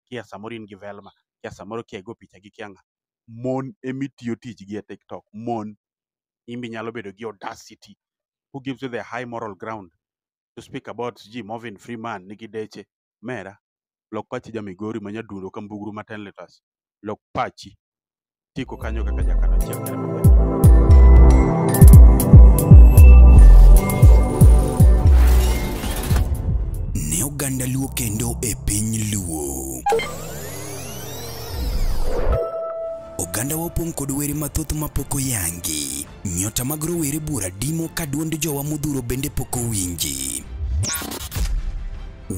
Kia samoro in gi Velma, kia samoro kia igo picha gi kia ng'a. Mon emitiyo tijgi e TikTok. Mon. In be inyalo bedo gi audacity. Who gives you the high moral ground to speak about sijui Morvin Freeman nigi deche? Mera, lok pachi ja Migori ma nyadundo ka mbugru ma 10 liters. Lok pachi. Tiko kanyo kaka jakana chiel kare maber. Ne oganda Luo kendo e piny Luo. Oganda wa opong' kod were mathoth mapok oyangi. Nyota mag rowere buora dimo ka duond jowa modhuro bende pok owinji.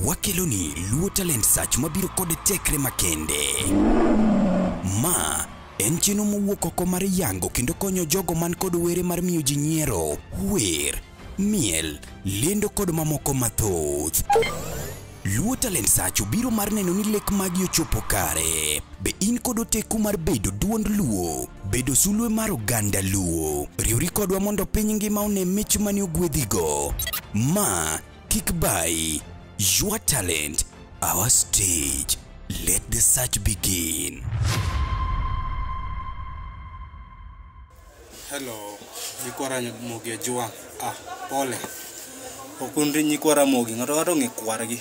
Wakeloni Luo Talent Search mabiro kod tekre makende. Ma en chenro mowuok oko mar yango kendo konyo jogo man kod were mar miyo ji nyiero, wer, miel, lendo kod mamoko mathoth. Luo Talent Search obiro mar neno ni lek magi ochopo kare. Be in kod oteku mar bedo duond Luo, bedo sulwe mar oganda Luo. Riwri kodwa mondo piny ngima one mich mane ogwedhigo. Ma kik bai, your talent, our stage. Let the search begin. Hello, nyikwa Ramogi Ajwang'. Ah, pole. Ok un nyikwa Ramogi, ng'ato ng'ato ong'e kwargi.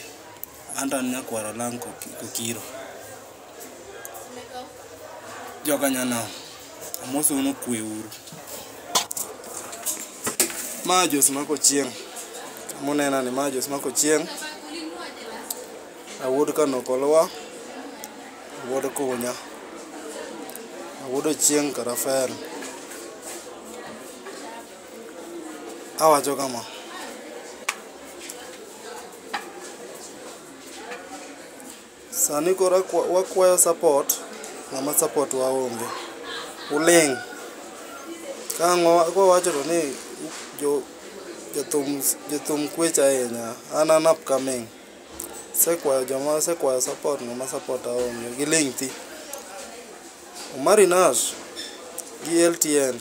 An to an nyakwar Olang' Kokiro. Joka nyanam, amosou ni kwe uru. Ma Jos Mark Ochieng'. Munena ni ma Jos Mark Ochieng'. Awuod Kanokolwa, awuod Kunya, awuod Ochieng' Karafer. Awacho kama. Sani koro wakwayo support, ng'ama support waonge. Uling'. Ka ang' kwawacho to ni jothum kwech ahinya. An upcoming. Asekwayo joma asekwayo support ng'ama support aonge. Giling' thi. Omari Nash gi LTN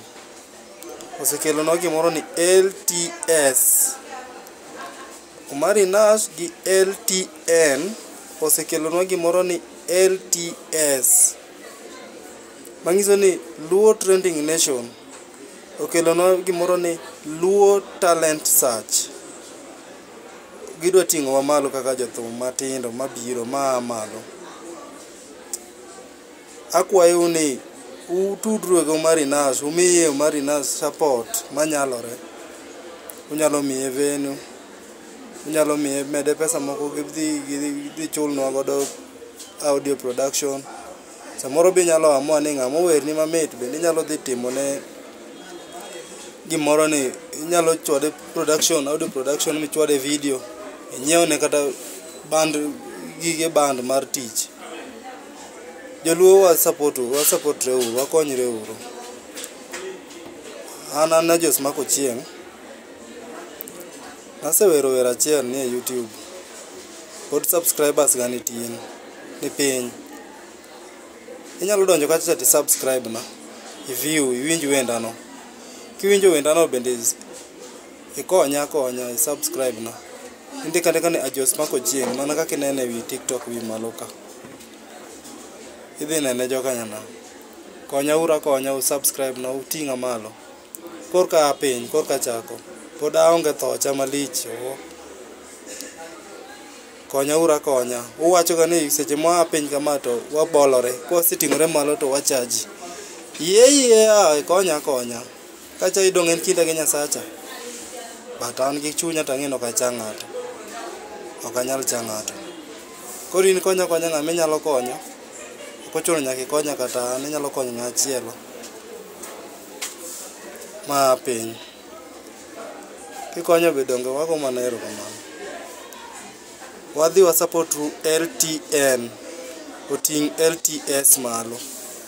osekelonwa gimoro ni LTS. Omari Nash gi LTN osekelonwa gimoro ni LTS. Manyiso ni Luo Trending Nation okelonwa gimoro ni Luo Talent Search. Gidwa ting'owa malo kaka jothum matindo mabiro maa malo. Akwayou ni utudru gi Omari Nash, umiye Omari Nash support manyalore. Unyalo miye venue, unyalo miye mede pesa moko gidhi chulnwa godo audio production. Samoro be inyalo amua ni ng'ama owerni mamit bende inyalo dhi timone gimoro ni inyalo chwade production, audio production michwade video, inyiewne kata band, gige band mar tich. Joluo wa support re uru, wakonyre uru. An Jos Mark Ochieng'. Nasewero wer achiel ni e YouTube. Pod subscribers ga nitin, ni piny. Inyalo donjo kacha ti subscribe na, i view, iwinj wendano. Kiwinjo wendano bende ikonya akonya, i subscribe na. Indiko andika ni Jos Mark Ochieng' mana kaka inene ewi TikTok wi malo ka. Idhi nene joka nyanam. Konya uru akonya, u subscribe na, uting'a malo. Korka aa piny, korka achako. Pod aonge thocha malich. Konya uru akonya. Uwacho ga ni seche mwaa piny kama to wabolore. Kwaseting'ore malo to wachaji. Yie a ikonya akonya. Kacha idong' en kinda gi Nyasacha. But an gi chunya to ang'e ni ok acha ng'ato. Ok anyal cha ng'ato. Koro in konya akonya ng'ama inyalo konyo. Ok ochuno nyaka ikonya kata an, inyalo konyo ng'ama chielo. Ma piny. Kikonyo be donge wago mana erokamano. Wadhi wa support LTN. Oting' LTS malo.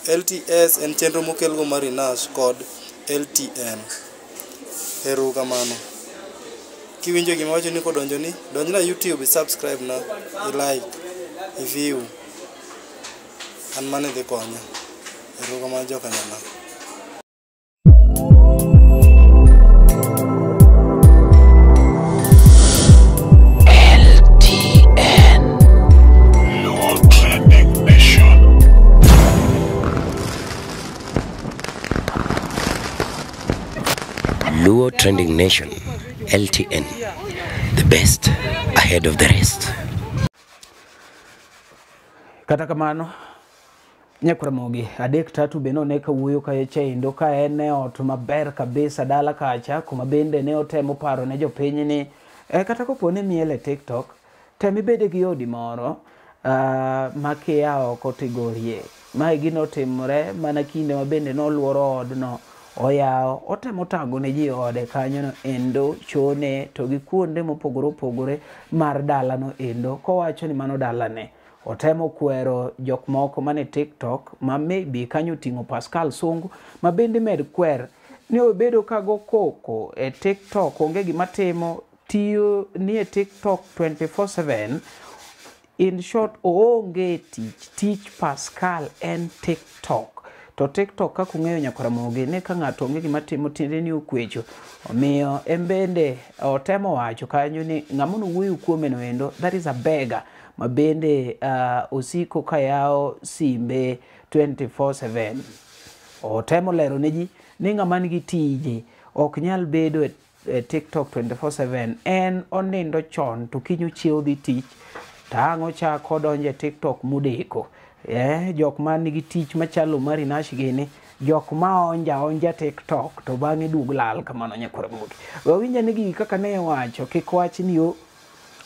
LTS en chenro mokelgo Omari Nash kod LTN. Erokamano. Kiwinjo gima awacho ni kodonjoni, donjna YouTube, i subscribe na, i like, i view. An mano idhi konya. Erokamano joka nyanam. Luo Trending Nation. Luo Trending Nation LTN, the best ahead of the rest. Kata kamano, Nyakwar adek tatu be none ka wuoyo kacha endo ka en e ot maber kabisa dala kacha kuma bende ne otemo paro ne jopiny ni kata kopo ni miel e TikTok tem ibede gi odi moro ma kia oko tigorie. Mae gino otimore mana kinde ma bende noluoro odno oyawo otemo tago ne ji ode kanyono endo chone to gi kuonde mopogore opogore mar dalano endo kowacho ni mano dalane. Otemo kwero jok moko mane TikTok ma maybe kanyo ting'o Pascal Sungu ma bende med kwer ni obedo ka go koko e TikTok onge gima timo tiyo ni e TikTok 24/7. In short oonge tich, tich Pascal en TikTok. To TikTok kaka ung'eyo Nyakwar Ramogi ni ka ng'ato onge gima timo tiende ni okwecho. Omiyo en bende otemo wacho kanyo ni ng'ama nowuoyo kuome no endo that is a beggar ma bende osiko ka yawo simbe 24/7. Otemo lero ne ji ni ng'ama nigi tije ok nyal bedo e TikTok 24/7. En onindo chon to kiny ochiew dhi tich tang' ochako donjo e TikTok modeko. Jok man nigi tich machalo Omari Nash gini, jok ma onja onja TikTok to bang'e duog lal kamano Nyakwar Ramogi. Wawinj ane gigi kaka ne wacho kik wach ni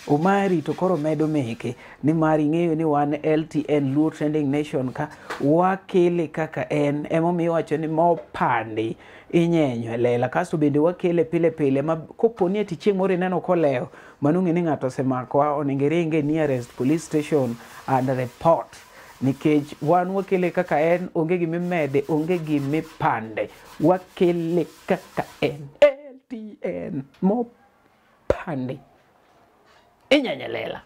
Omari to koro medo meke nimar ing'eyo ni wan LTN Luo Trending Nation ka wakele kaka en emomiyo iwacho ni mopandi inyenyo e lela kasto bende wakele pile pile ma kopo ni ati chieng' moro ineno kolewo mano ng'e ni ng'ato osemakowa onego iringe nearest police station and report nikech wan wakele kaka en onge gimimede onge gimipande wakele kaka en LTN mopandi inyanyelela.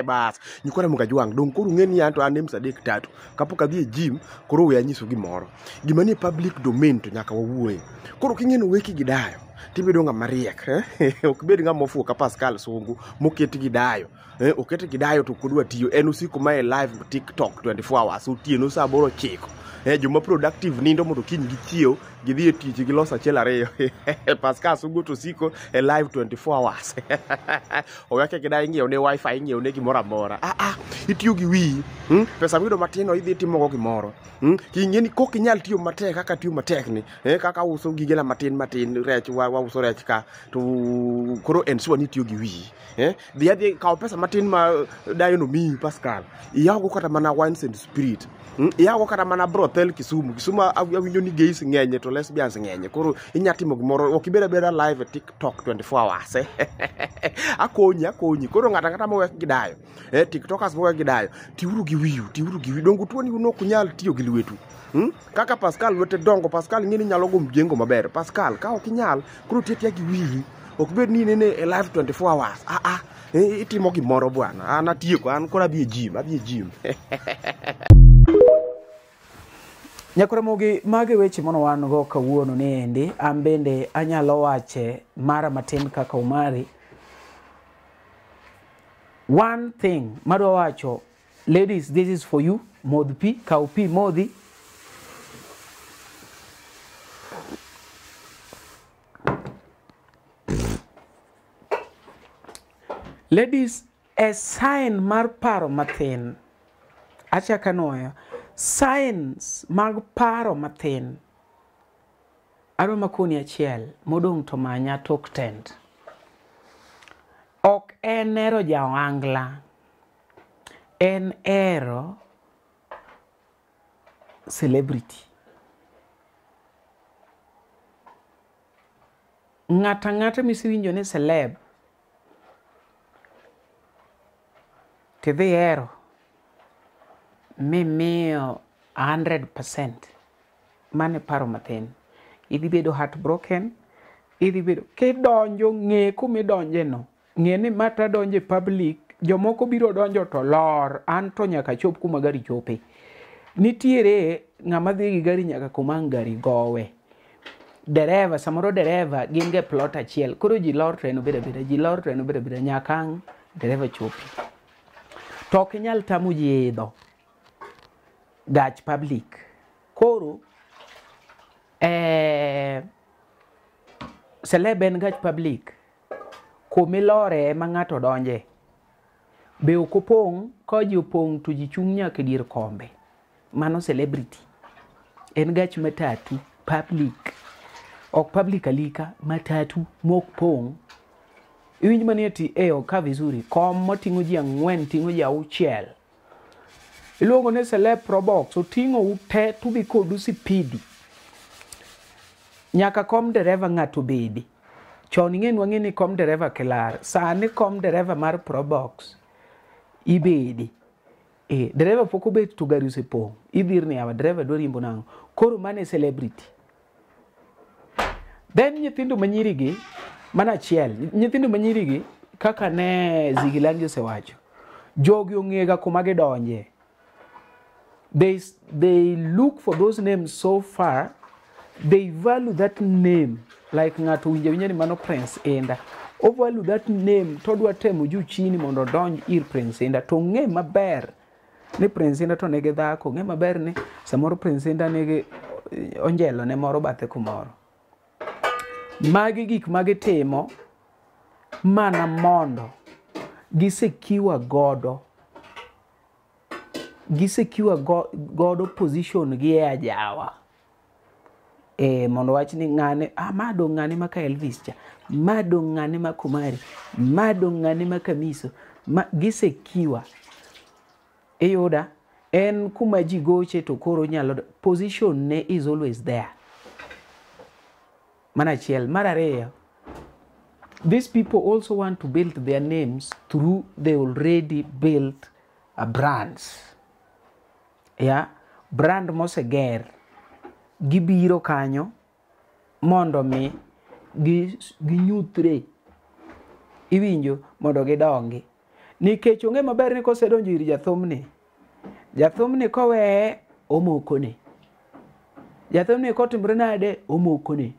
Bas, nyikwa Mukajwang' dong koro ung'e ni anto an MC adek tatu kapok adhi e gym koro we anyisu gimoro. Gima ni public domain to nyaka wawuoye. Koro king'e ni weki gi dayo tibedo ng'ama riek ok bed ng'ama ofuwo ka Pascal Sungu moket gi dayo oket gi dayo to kodwa tiyo en osiko ma e live TikTok 24 hours otieno saa 8:09. Joma productive nindo mondo kiny gichiew gidhi e tich gilos achiel ariyo. Pascal Sungu to siko e live 24 hours. Oweke gi dayo ing'iewo ne wifi ing'iewo ne gimoro amora. Itiyo gi wiyi pesa miyudo matin no idhi timogo gimoro. King'e ni kok inyal tiyo matek kaka tiyo matek ni kaka uso gigena matin matin rech wauso rech ka to koro en sure ni itiyo gi wiyi. Dhi adhi kaw pesa matin ma dayo no miyi Pascal iyawgo kata mana wines and spirit iyawgo kata mana brothel Kisumu. Kisumu awinjo ni gays ng'enye to lesbians ng'enye koro inya timo gimoro ok ibed abeda live e TikTok 24 hours. Akonyi koro ng'ato ang'ata mowek gi dayo TikTokers mowek gi dayo tiuru gi wiyu tiuru gi wiyu dongo tuoni un ok unyal tiyo gi lwetu. Kaka Pascal lwete dongo Pascal ing'e ni nyalo go mjengo maber Pascal ka ok inyal koro ti atiya gi wiyi ok bed ni inene e live 24 hours. Itimo gimoro bwana an atieko an koro adhi e gym adhi e gym. Nyakwar Ramogi magi weche mane wan go kawuono ni endi an bende anyalo wache mara matin kaka Omari. One thing madwa wacho, ladies, this is for you. Modh pi, kaw pi modhi. Ladies, a sign mar paro mathin. Achako anuoyo. Signs mag paro mathin. Adwa makoni achiel modong' to manya tok tent. Ok en hero ja ohangla, en hero celebrity. Ng'ato ang'ata misewinjo ni celeb tidhi hero mimiyo 100% mano e paro mathin. Idhi bedo heartbroken, idhi bedo kidonjo ng'e kumidonje no. Ng'e ni mata donjo e public, jomoko biro donjo to lor, an to nyaka chop kuma gari chope. Nitiere ng'ama dhi gi gari nyaka kuma ang' gari gowe. Dereva, samoro dereva gin ga e plot achiel, koro ji lor to en obedo abeda, ji lor to en obedo abeda nyaka ang' dereva chopi. To ok inyal tamo ji idho gach public. Koro Celeb en gach public. Kumilore ema ng'ato donje. Be ok opong', ka ji opong' to ji chung' nyaka e dier kombe. Mano celebrity. En gach matatu public. Ok public alika, matatu mok pong'. Iwinj mani ati e ok vizuri. Kom moting'o ji 4 ting'o ji 6. Iluongo ni celeb probox, oting'o ute tudhi kodu sipidi. Nyaka kom dereva ng'ato bedi. Chon ing'e nwang'e ni kom dereva kilar. Sani kom dereva mar probox ibedi. Dereva pok obet to gari osepong'. Idhir ni awa dereva dwa riembo nang'o. Koro mano e celebrity. Then nyithindo manyiri gi, mano achiel, nyithindo manyiri gi kaka ne Zigilangi osewacho, jogi ong'ega kuma gidonje. They look for those names so far, they value that name. Like ng'ato winjo winjo ni mano Prince Indah. O value that name to odwa temo juu chini mondo odonj ir Prince Indah. To ng'e maber ni Prince Indah to nigi dhako, ng'e maber ni samoro Prince Indah nigi onjelo ne moro bathe kumoro. Magi gik magitimo mana mondo gisekiwa godo. Gisekiwa godo position gi e ajawa. Mondo wach ni ng'ane, ma dong' ng'ane maka Elvis cha, ma dong' ng'ane ma Kumari, ma dong' ng'ane ma Kamiso, ma gisekiwa. Iyuda, en kuma ji goche to koro nyalo, position ne is always there. Mar achiel. Mar ariyo, these people also want to build their names through they already built a brands. Yeah, brand moseger. Gibiro kanyo mondo mi ginyuthre. Iwinjo mondo gidongi. Nikech onge maber ni kosedonjo ir jathumni. Jathumni koweye omokone. Jathumni kotimore nade omokone.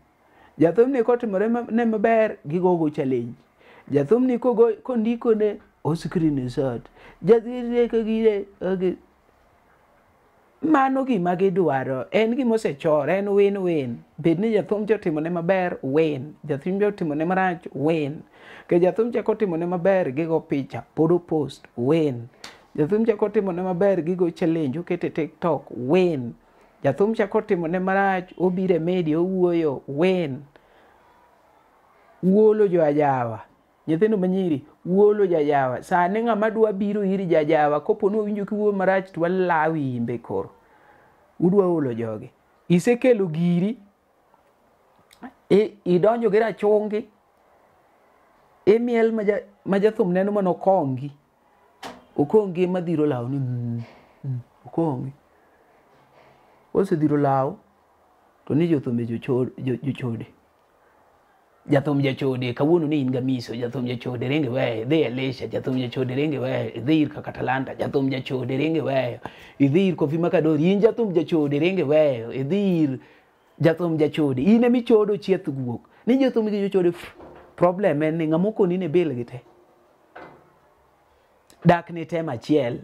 Jathumni kotimore ne maber gigogo challenge. Jathumni kondikone o screenshot. Jathumni mano gima gidwaro en gima osechor, en win-win. Bed ni jathum cha otimone maber, win. Jathum cha otimone marach, win. Ke jathum cha kotimone maber gigo picha, pod o post, win. Jathum cha kotimone maber gigo challenge, okete TikTok, win. Jathum cha kotimone marach, obiro e media, owuoyo, win. Wuolo jo ajawa. Nyithindo manyiri, wuolo jajawa. Sani ng'ama dwa biro ir jajawa, kopo ni owinjo kiwuoyo marach to walawi imbe koro. Udwa olo jogi. Isekelo giri, idonjo gi rachungi, imiel ma jathum neno mana okongi. Okongi ema dhiro law ni okongi. Osedhiro law, to ni jothumbe jochode. Jathum jachode, kawuono ni in gamiso, jathum jachode ringe weyo, idhi Elisha, jathum jachode ringe weyo, idhi ir kaka Talanta, jathum jachode ringe weyo, idhi ir Kofi Makadori, in jathum jachode ringe weyo, idhi ir jathum jachode, in emichodo chieth guok. Ni jathum gi jochode, problem en ni ng'ama okoni ne bil gi te. Dak ni tem achiel,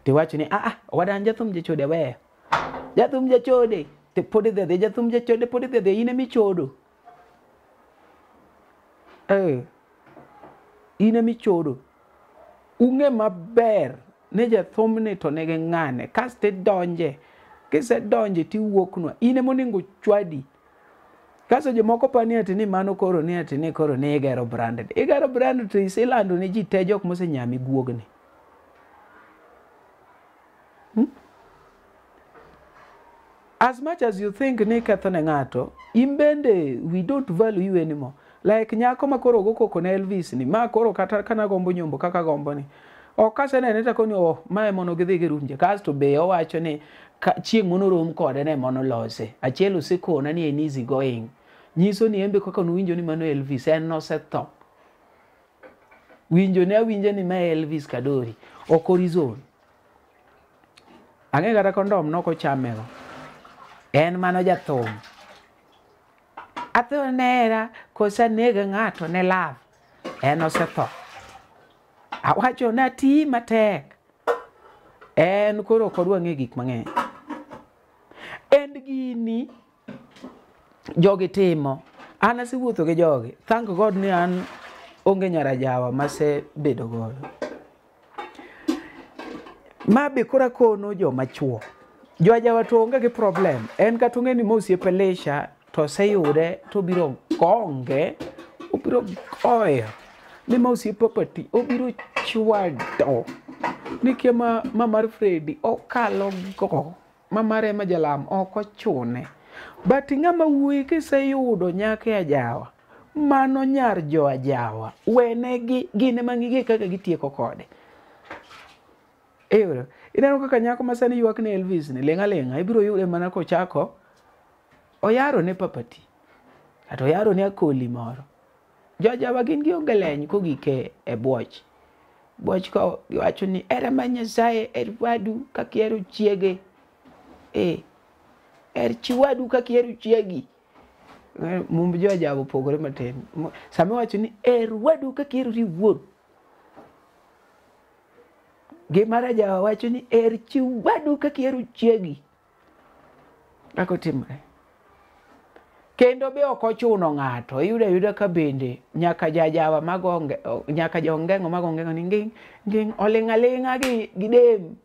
tiwacho ni wadan jathum jachode weyo. Jathum jachode, te pod idhi adhiya, jathum jachode pod idhi adhiya, in emichodo. In emichodo. Ung'e maber ni jathumni to nigi ng'ane, kasto idonje, kisedonje tiwuoknwa, in emonego chwadi. Kasto jomoko pa ni ati ni mano koro ni ati ni koro ni igero branded. Igero branded to iselando ne ji te jok mosenyami guogni. As much as you think ni ketho ne ng'ato, in bende we don't value you anymore. Like nyako ma koro go koko ne Elvis ni, ma koro kata kana gombo nyombo kaka gombo ni. Ok asenene to koni oh, mae mono gidhi girumje. Kasto be owacho ni chieng' mono rom kode ne mono lose. Achiel osekona ni en easy going. Nyiso ni embe kaka nuwinjo ni mano Elvis, en nosetho. Winjo ne awinjo ni mae Elvis Kadori, ok orizon. Ang'e kata kondom nokochamego. En mano jathum. Atho nera kosa nega ng'ato ne love. En osetho. Awacho na ti matek. En koro ok odwa ng'e gik mang'eny. En gini jogi timo An asewuotho gi jogi. Thank God ni an onge nyarajawa masebedo godo. Ma be koro akono joma chuo. Joajawa to onge gi problem. En kata ong'e ni ma osiep Elisha to oseyude to obiro gonge, obiro goyo. Ni ma osiep Papati obiro chwado. Ni kia ma mar Fredi okalo go. Ma mare ema jalam ok ochune. But ng'ama wuoyi kiseyudo nyako e ajawa, mano nyar jo ajawa. Wenegi gin ema ging'e kaka gitieko kode. Iyudo? Ineno kaka nyako ma sani ywak ne Elvis ni ling' aling'a ibiro yude mana kochako oyaro ne Papati. Kata oyaro ne Akoli moro. Jojawa gin gionge leny kogik e buoch. Buoch ko giwacho ni hera mar Nyasaye her wadu kaka ihero chiege. Her chi wadu kaka ihero chiegi. Mumb jojawa opogore matin. Sama iwacho ni her wadu kaka ihero iwuon. Gi mar ajawa wacho ni her chi wadu kaka ihero chiegi. Kaka otimore. Kendo be ok ochuno ng'ato, iyudo ayuda ka bende nyaka jajawa mago nyaka jongeng'o mago ongeng'o ni nging nging oling' aling'a gi dem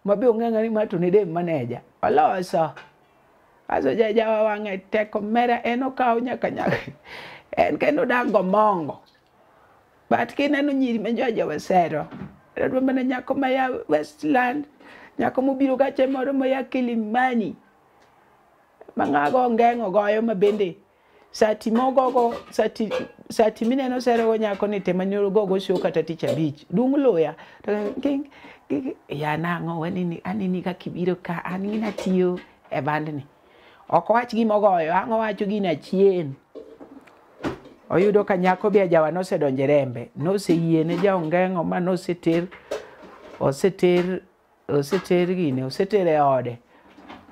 ma be ong'eng'o ni ma to ne dem maneja oloso. Aso jajawa wang'e tek omera en okawo nyaka nyaka en kendo odak gomongo. But kineno nyiri ma jojawa sero, adwa mana nyako maya Westland, nyako mobiro kacha moro maya Kilimani. Ma ng'ago ongeng'o goyo ma bende sati mogogo sati mineno sero go nyako ni tema nyoro gogo show kata tich abich dung luya to king ya nang'o wanini anini kaka ibiro ka an gina tiyo e bandni ok owach gima ogoyo ang' owacho gina achien. Oyudo ka nyako be ajawa nosedonjo e rembe noseyiene ja ongeng'o ma noseter oseter gine oseter e ode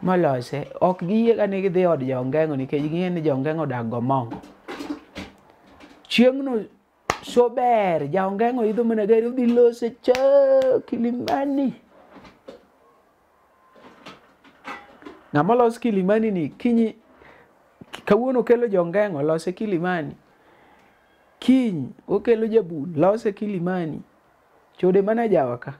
molose. Ok giyie ga ni gidhi od jongeng'o nikech ging'e ni jongeng'o odak gomongo. Chieng'no sober jaongeng'o idho mana gari odhi lose cha Kilimani. Ng'ama olos Kilimani ni kinyi kawuono okelo jongeng'o lose Kilimani. Kiny okelo jabul lose Kilimani. Chode mana jawa ka.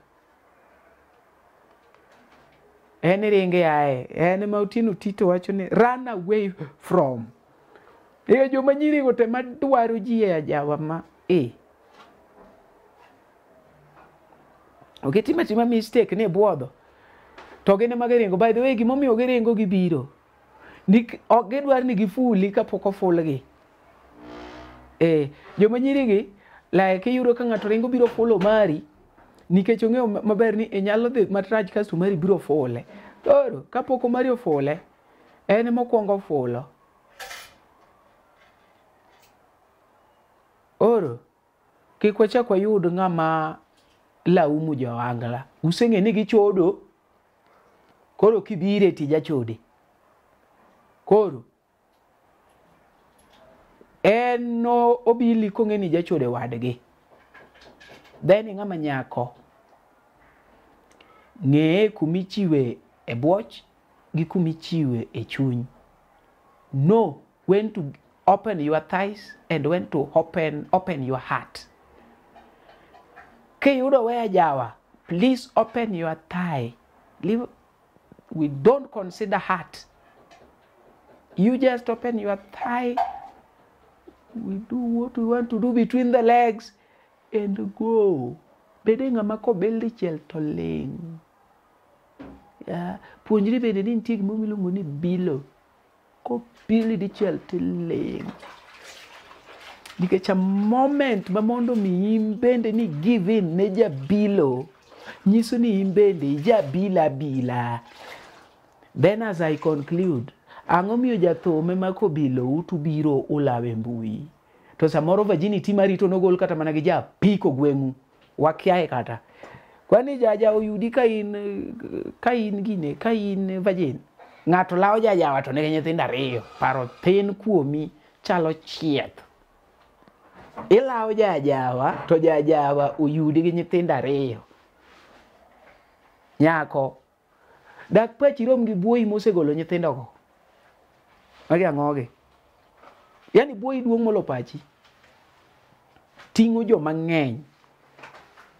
En ringe ae, en ma Otieno Tito wacho ni run away from. Ego joma nyirigo te madwaro ji e ajawa ma e. Okitima tima mistake ni buodho. To gin ema giringo. By the way, gimomiyo giringo gibiro. Ok gidwar ni gifuli kapok ofulgi. Joma nyirigi, like iyudo ka ng'ato ringo biro fulo mari. Nikech ong'eyo maber ni inyalo dhi matrach kasto mari biro fule. Koro kapok mari ofule, en ema okwongo fulo. Oro, kik wachak wayud ng'ama laumu jo-Angla. Useng'e ni gichodo, koro kibire tija chode. Koro, en no obili kong'e ni jachode wadgi. Then ng'ama nyako, ng'e kumichiwe e buoch gi kumichiwe e chuny. Know when to open your thighs and when to open your heart. Kiyudo weya jawa, please open your thigh. We don't consider heart. You just open your thigh. We do what we want to do between the legs and go. Bede ng'ama kobil dichiel to ling'. Puonjri bende ni nitie gima iluongo ni bilo. Kobili dichiel to ling'. Nikech a moment ma mondo mi in bende ni give in ne jabilo, nyiso ni in bende ijabila bila. Then as I conclude, ang'o miyo jathum ema kobilou to biro ulawe mbui? To samoro virginity mari to nogol kata mana gi japiko gweng'u. Wakiaye kata. Kwani jaja oyudi ka in gine, ka in virgin. Ng'ato lawo jajawa to nigi nyithindo ariyo. Paro thin kuomi chalo chieth. Ilawo jajawa to jajawa oyudi gi nyithindo ariyo. Nyako, dak pachi rom gi buoyi mosegolo nyithindogo. Magi ang'ogi? Yani buoyi duong' molo pachi. Ting'o joma ng'eny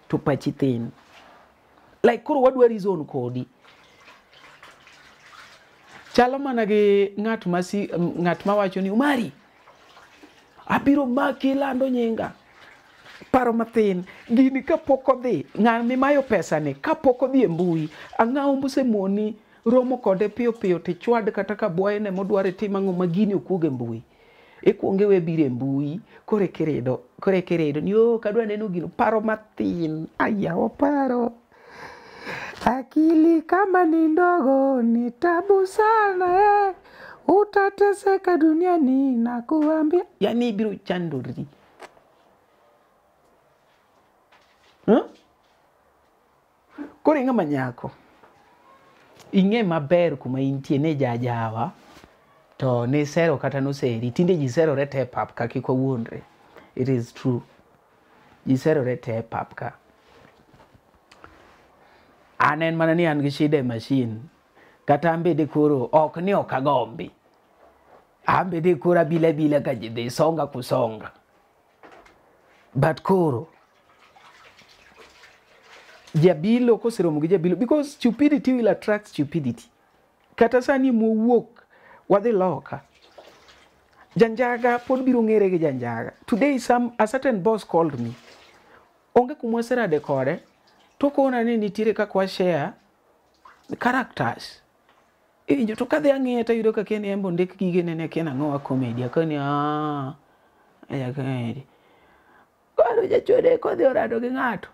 to pachi thin. Like koro wadwa reason kodi. Chalo mana gi ng'at ma si, ng'at ma wacho ni Omari, abiro maki lando nyinga. Paro mathin, gini kapok odhi, ng'ama mimayo pesa ni kapok odhi e mbui, ang'awo mosemoni romo kode piyo piyo tichwad kata ka bwoyene modwaro itim ang'o ma gini okuog e mbui. Ikuongo iwe biro e mbui, koro eka irido ni oh kadwa neno gino, paro mathin, ayawa paro. Akili kama ni ndogo ni tabu sana eh. Utateseka duniani nakuambia. Yani ibiro chandori. Huh? Koro ing'ama nyako. Ing'e maber kuma intie ne jajawa to ne sero kata noseri. Tinde ji serore te e pap ka kik wawuondre. It is true. Ji serore te e pap ka. An en mana ni an gi shida e machine. Kata an bende koro ok ni ok agombi. An bende koro abila bila ka ji dhi songa kusonga. But koro jabilo koseromo gi jabilo because stupidity will attract stupidity. Kata sani mwawuok wadhi loka. Janjaga pod biro ng'ere gi janjaga. Today some a certain boss called me. Onge kuma waserade kode to kona ni nitiere kaka wa share characters. Iwinjo to kadhi ang'iye tayudo ka Ken Embo ndik gigene ne Ken ang'owa comedy. Akoni ah, aya comedy. Koro jachode kodhi orado gi ng'ato.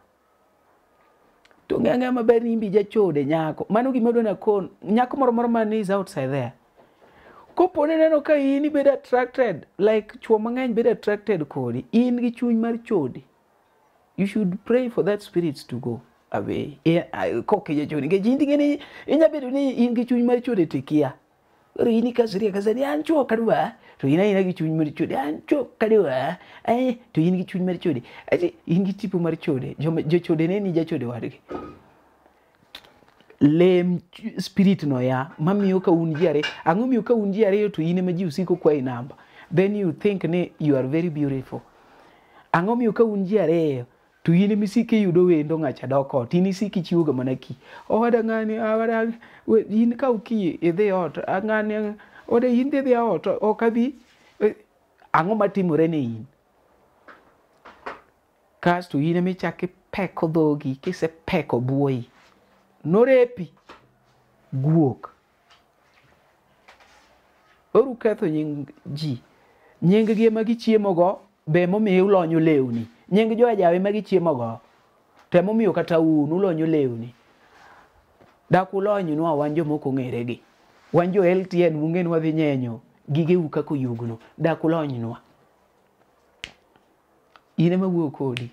To ng'e ang'eya maber ni in be jachode nyako. Mano gima adwa nakon. Nyako moro moro man is outside there. Kopo ni ineno ka in ibedo attracted, like chuo mang'eny bedo attracted kodi, in gi chuny mar chode. You should pray for that spirit to go away. Kok ijachode. Nikech in ing'e ni inya bedo ni in gi chuny mar chode to ikia. Koro in ikasri akasa ni an chuo ok adwa, to in aina gi chuny mar chode, an chuo ok adwa, to in gi chuny mar chode. Ati in gi tipo mar chode, jochode neni jachode wadgi. Lem spirit no ya, mamiyo ka un ji ariyo, ang'o miyo ka un ji ariyo to in ema ji osiko kwayi namba. Then you think ni you are very beautiful. Ang'o miyo ka un ji ariyo to in ema isiko iyudo wendo ng'acha dok ot, in isiko ichiwo ga mana key. Owada ng'ani, owada, in kaw key idhi ot, ng'ani, owada in dhi adhiya ot, ok abi. Ang'o matimore ne in? Kasto in ema ichako ipeko dhogi, kisepeko buoyi, norepi, guok. Koro uketho nying ji. Nying gi ema gichiemo go, be emomiyo ulonyo lewni. Nying jo ajawa ema gichiemo go, to emomiyo kata un ulonyo lewni. Dak ulonynwa wan joma ok ong'ere gi. Wan jo LTN mung'e ni wadhi nyenyo gigeu kaka oyugno. Dak ulonynwa. In ema awuoyo kodi.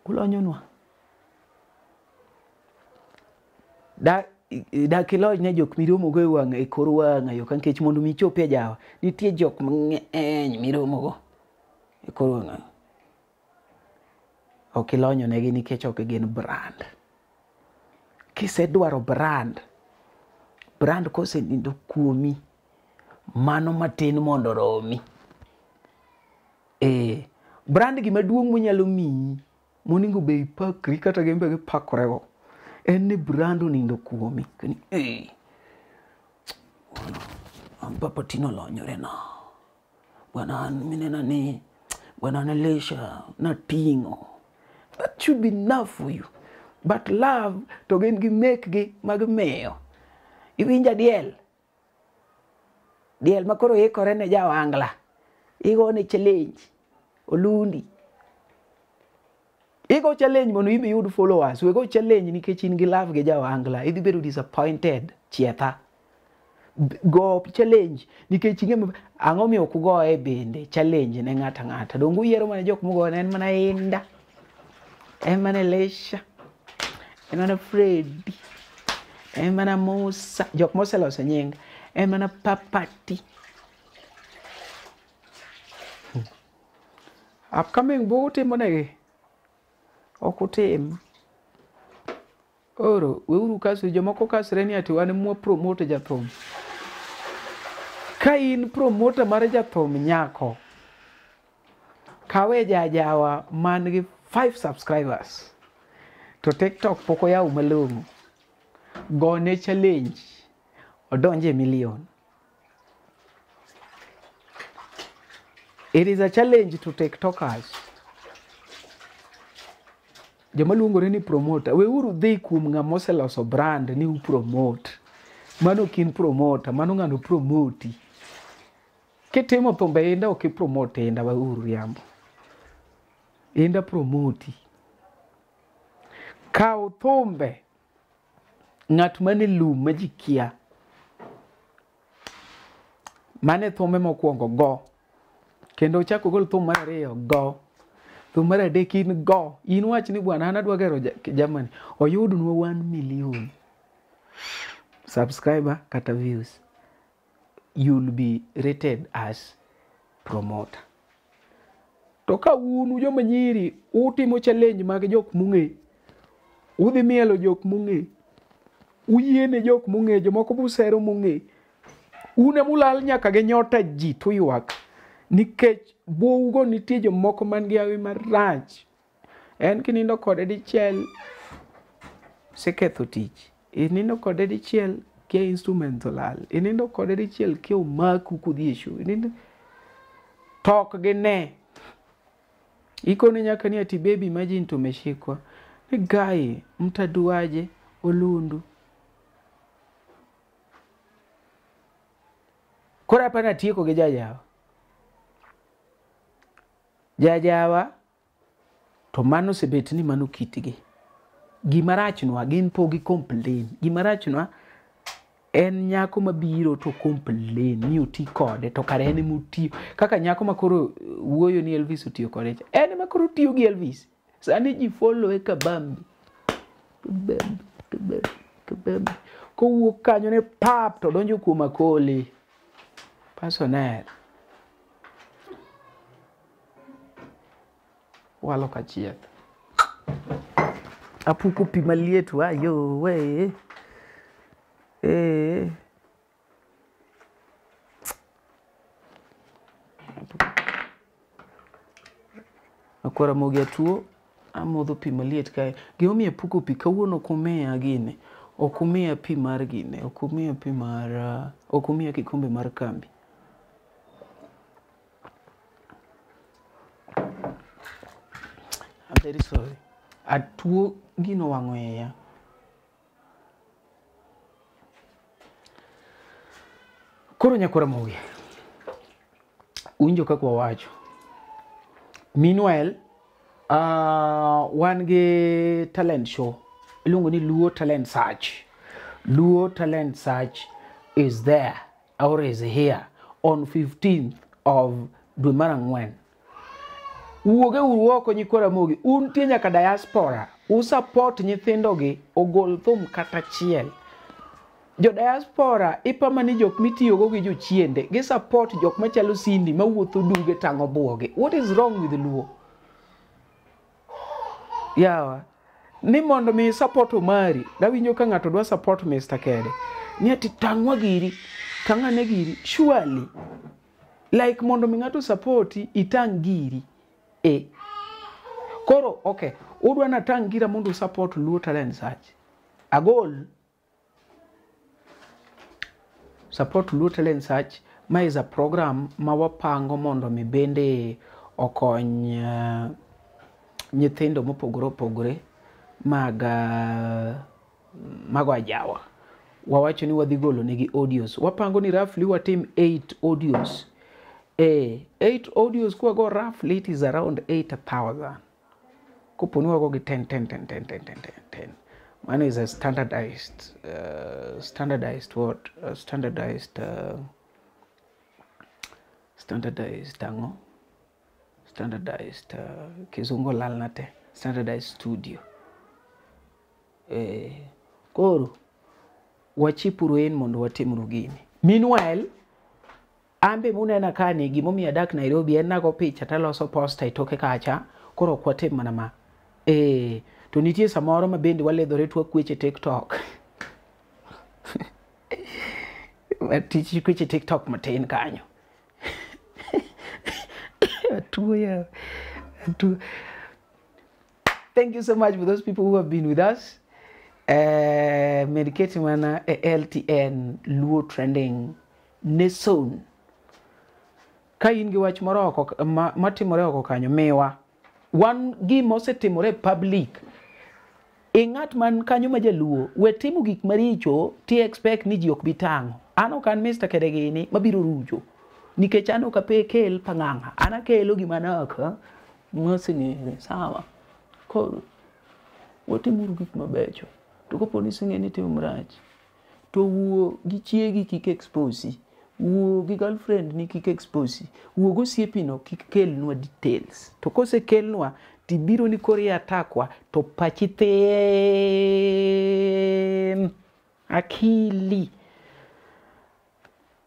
Ulonyonwa. Dak ilony ne jok miromogo e wang' e kor wang'ayo ka nikech mondo mi ichop e jawa, nitie jok mang'eny miromogo e kor wang'ayo. Ok ilonyo negi nikech ok gin brand. Kisedwaro brand, brand kosenindo kuomi, mano matin mondo oromi. Brand gima duong' monyalo miyi, monego be ipakri kata gin be gipakorego, en ni brand onindo kuomi. Koni, an Papa Tino olonyore na. Bwana an minena ni, bwana an Elisha, nating'o. That should be enough for you. But love to gin gi mekgi mag miyo. Iwinja diel. Diel ma koro ikore ne ja ohangla. Igone challenge. Olundi. Igo challenge mondo in be iyud followers. We go challenge nikech in gi love gi ja ohangla. Idhi bedo disappointed. Chietha. Go challenge nikech ing'e ang'o miyo ok ugoye bende challenge ne ng'ato ang'ata. Donge uyiero mana jok mugone en mana Inda. En mana Elisha. En mana Freddy. En mana Musa. Jok moseloso nying. En mana Papati. Upcoming bu utimo negi? Ok utim. Oro, weuru kasri, jomoko kasre ni ati wan mwa promote jathum. Ka in promoter mar jathum nyako, kawe jajawa man gi 5 subscribers to TikTok pok oyaw malong'o, gone challenge odonje million. It is a challenge to TikTokers. Joma luongore ni promoter, weuru dhi kuom ng'ama oseloso brand ni upromote. Mano ok in promoter, mano ng'ano promoti. Kitimo thumbe inda ok ipromote inda, weuru riambo. Inda promoti. Kaw thumbe ng'at mane lum ma ji kia. Mane thumbe mokwongo go. Kendo ochak ogol thum mar ariyo go. Thum mar adek in go. In wach ni bwana an adwa gero Germany. Oyudnwa 1 million subscriber kata views. You'll be rated as promoter. To ka un joma nyiri utimo challenge mag jok mung'e, udhi mielo jok mung'e, uyiene jok mung'e, jomoko busero mung'e, un emulal nyaka gi nyota ji to ywak. Nikech buogo nitie jomoko man gi hawi marach. En kinindo kode dichiel, iseketho tich. Inindo kode dichiel kia instrument olal. Inindo kode dichiel kia omaku kudhi e show. Inindo tok gi ne. Ikone nyaka ni ati baby imagine tumeshikwa. Ni guy mtaduaje Olundu. Koro hapana tieko gi jajawa. Jajawa to mano osebet ni mano kitgi. Gima rachnwa gin pok gi complain. Gima rachnwa en nyako mabiro to complain ni oti kode to kare en emotiyo. Kaka nyako ma koro wuoyo ni Elvis otiyo kode cha. En ema koro otiyo gi Elvis. Sani ji follow e kabambi. Kabambi, kabambi, kabambi. Kowuok kanyo ne pap to donjo kuom Akoli. Personnel. Walo kachieth. Apuko pi maliet wa yo we. Akwara mogi atuo amodho pi maliet kae. Gimomiyo apuko pi kawuono ok umiya gini. Ok umiya pi mar gini. Ok umiya pi mar ok umiya kikombe mar kambi. I'm very sorry. Atuo gino wang'o iya. Koro nyakwara mogi. Uwinjo kaka wawacho. Meanwhile, wan gi talent show. Iluongo ni Luo Talent Search. Luo Talent Search is there or is here on 15th of dwe mar ang'wen. Wuoge uru oko nyikwa Ramogi, un tie nyaka diaspora, usupport nyithindogi ogol thum kata achiel. Jo diaspora ipama ni jok mitiyogo gi jochiende, gi support jok machalo Cindy mawuotho duge tang'o buoge. What is wrong with Luo? Yawa, ni mondo mi support Omari, dawinjo ka ng'ato dwa support Mr. Kede. Ni ati tang'wa giri, tang'ane giri, surely. Like mondo mi ng'ato support itang' giri. E. Koro, okay, udwa na tang' gira mondo support Luo Talent Search. Agol. Support Luo Talent Search ma is a program ma wapango mondo mi bende okony nyithindo mopogore opogore mag mago ajawa. Wawacho ni wadhi golo negi audios. Wapango ni roughly watim 8 audios. 8 audios kwa go roughly it is around 8,000. Kopo ni wago gi 10 10 10 10 10 10 10. Mano is a standardized standardized what? Standardized standardized ango? Standardized kizungu lalnate. Standardized studio. Koro wachipuru en mondo watimru gini. Meanwhile, ambe munena kani gimomiyo adak Nairobi en nago picha taloso posta e toke kacha koro ok watim mana ma. To nitie samoro ma bende waledhore to wakweche TikTok. Tich kweche TikTok matin kanyo. Atuo ya. Atuo. Thank you so much for those people who have been with us. Medicate mana LTN Luo Trending Nation. Ka in gi wach moro oko matimore oko kanyo miwa. Wan gima osetimore public. E ng'at man kanyo ma jaluo, we timo gik maricho ti expect ni ji ok bi tang'o. An ok an Mr. Kede gini mabiro rucho. Nikech an ok ape kel pang'ang'a. An akelo gima naka moseng'ere sawa. Koro watimuru gik mabecho. To kapo ni iseng'e ni itimo marach, to wuo gi chiegi kik expose. Wuo gi girlfriend ni kik expose. Wuo gi osiepino kik kelnwa details. To kosekelnwa tibiro ni koro iatakwa to pachi thin. Akili.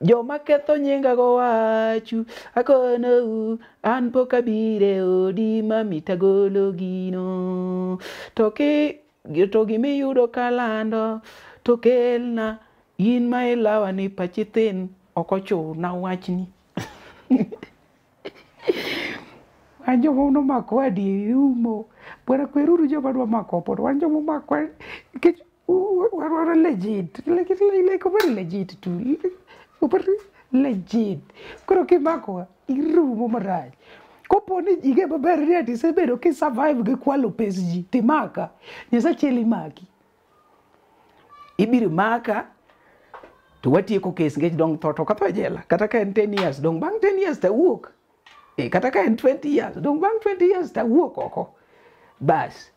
Joma ketho nyinga go wachu akonou an pok abire odi mamita golo gino. To ki to gimiyudo kalando to kelna in ma ilawa ni pachi thin ok ochuna wachni. Wan joma nomako adieri umo. Bwana kweruru joma dwa mako pod wan joma omako nikech wan legit. Like very legit too. Legit. Koro kimakowa irumo marach. Kopo ni ing'e maber ni ati isebedo ki survive gi kwalo pes ji timaka. Nyasaye achiel imaki. Ibiro maka to watieko kes nikech dong' tho to ok atho e jela. Kata ka en 10 years dong' bang' 10 years tawuok. Kata ka en 20 years dong' bang' 20 years tawuok oko. Bas.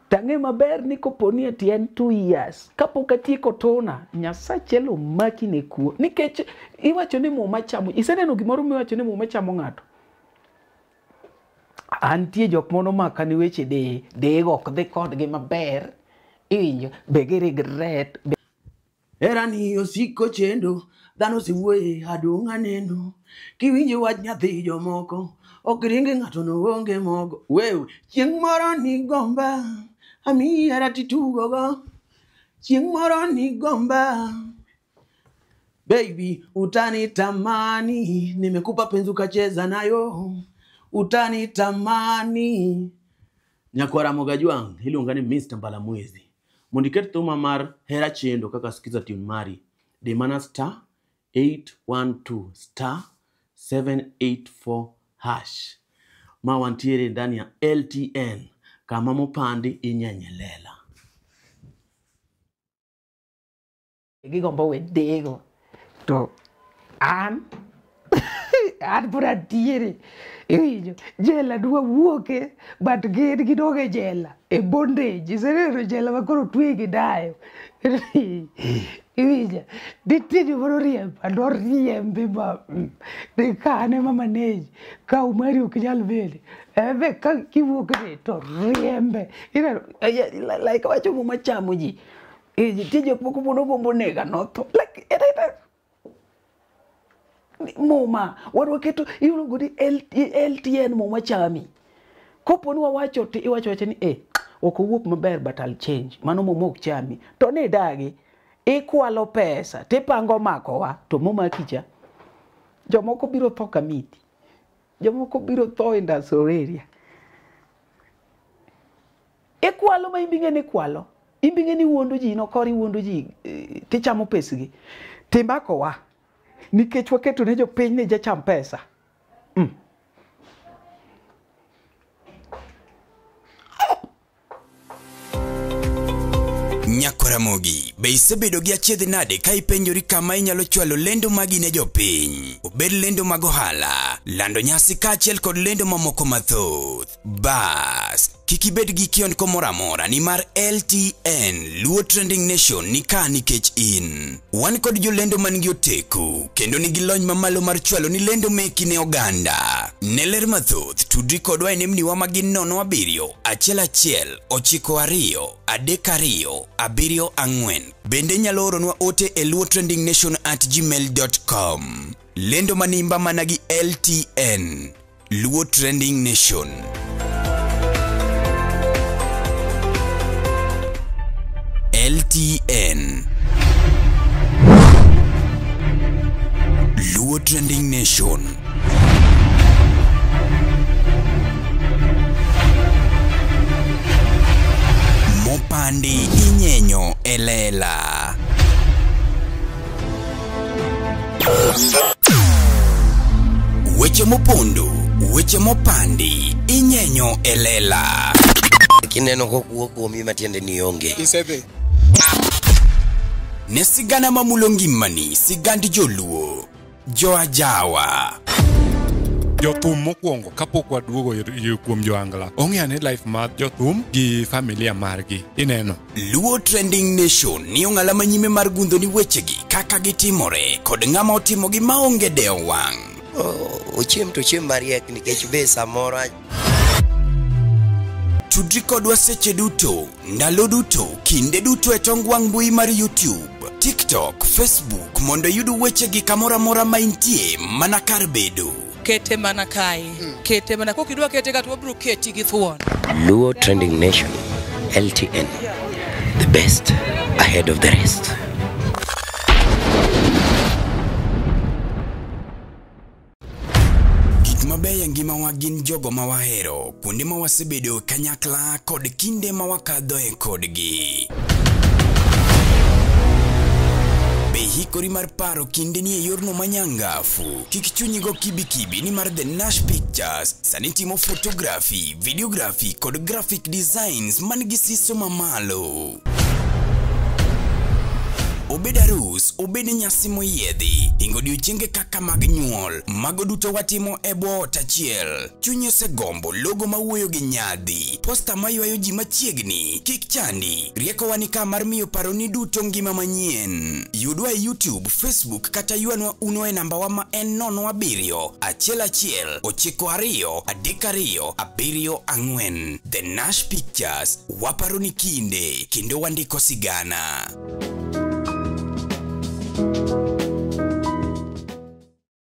Tang'e maber ni kopo ni ati en 2 years kapok atieko tona Nyasaye achiel omaki ne kuo. Nikech iwacho ni muma chamo. Iseneno gimoro miwacho ni muma chamo ng'ato? Antie jok mono maka ni weche de dego ok dhi kodgi maber. Iwinjo be gi regret. Herani osiko chendo, dhano osewuoye adong' aneno. Kiwinjo wach nyathi jomoko, ok ringe ng'ato no onge mogo. Wewe, chieng' moro nigomba, amiyi hera titugogo. Chieng' moro nigomba. Baby, utanitamani, nimekupa penzi ukacheza nayo. Utanitamani. Nyakwara Mogajwang', iluonga ni Mr. Mbalamwezi. Mondo iket thuma mar Hera Chendo kaka skiza tune mari, di mana star 812 star 784 hash. Ma wantiere ndani ya LTN kama mopandi inyenyelela. Gigombo we dego. To an an pod antiere. Iwinjo jela dwa wuoke but gin gidog e jela e bondage. Iseneno jela ma koro otwe gi dayo. Iwinjo nitie joma noriemba noriembi ma nikane ma manage ka umari ok nyal bede. Ebe ka kiwuok ni to riembe. Ineno like awacho muma chamo ji. Nitie jok moko manogombo nega notho. Like muma wan waketo iluongo ni LTN muma chami. Kopo ni wawacho to iwacho wacha ni ok owuok maber but I'll change. Mano muma ok chami. To ni dagi ikwalo pesa tipango makowa to momaki cha. Jomoko biro tho Kamiti. Jomoko biro tho industrial area. Ikwalo ma imbing'e ni ikwalo. Imbing'e ni iwuondo ji nokor iwuondo ji tichamo pesgi. Timakowa. Nikech waketo ne jopiny ni jacham pesa. Nyakoramogi, be isebedo gi achiedh nade ka ipenjori kama inyalo chwalo lendo magi ne jopiny? Obed lendo mag ohala, lando nyasi kaachiel kod lendo mamoko mathoth. Bas, kik ibed gi kionko moro amora nimar LTN Luo Trending Nation ni ka nikech in. Wan kod jolendo man gi oteku kendo nigi lony mamalo mar chwalo ni lendo meki ne oganda. Ne ler mathoth, tudri kodwa e nembniwa ma gin 07 11 92 32 74. Bende inyalo oronwa ote e luotrendingnation@gmail.com. Lendo manimba mana gi LTN Luo Trending Nation. LTN. Luo Trending Nation. Mopandi inyenyo elela. Weche mopondo, weche mopandi, inyenyo elela. Kineno kokuo kuomi matiende ni onge. Isedhi. Ne sigana mamulo ngimani, sigand joluo, joajawa. Jothum mokwongo kapok waduogo kuom joangla ong'eyo ni life mar jothum gi familia margi ineno. Luo Trending Nation ni ong'ala manyime mar gundho ni wechegi kaka gitimore kod ng'ama otimogi maonge dewo wang'. Ochiem to chiem mariek nikech be samoro. Tudri kodwa seche duto, ndalo duto, kinde duto e tong wang' mbui mar YouTube, TikTok, Facebook mondo iyud wechegi kamoro amora ma intie mana kar bedo. Kete mana kae, kete mana kokidwa kete ka to wabiro keti gi thuon. Luo Trending Nation, LTN, the best ahead of the rest. Gik mabeyo e ngimawa gin jogo ma wahero, kuonde ma wasebedo kanyakla kod kinde ma wakadhoe kodgi. Be hikori mar paro kinde ni e yorno manyangafu. Kik chunyi go kibikibi ni mar The Nash Pictures sani timo photography, videography kod graphic designs man gi siso mamalo. Obed arus, obed nyasi moyiedhi, hingo odiochienge kaka mag nyuol, mago duto watimo e bwo ot achiel. Chunyi osegombo logo mawuoyo gi nyadhi, posta maywayo ji machiegni, kik chandi, riekowa ni ka mar miyo paroni duto ngima manyien. Yudwa e YouTube, Facebook kata ywanwa uno e nambawa ma en 07 11 92 32 74. The Nash Pictures, waparo ni kinde, kendo wandiko sigana.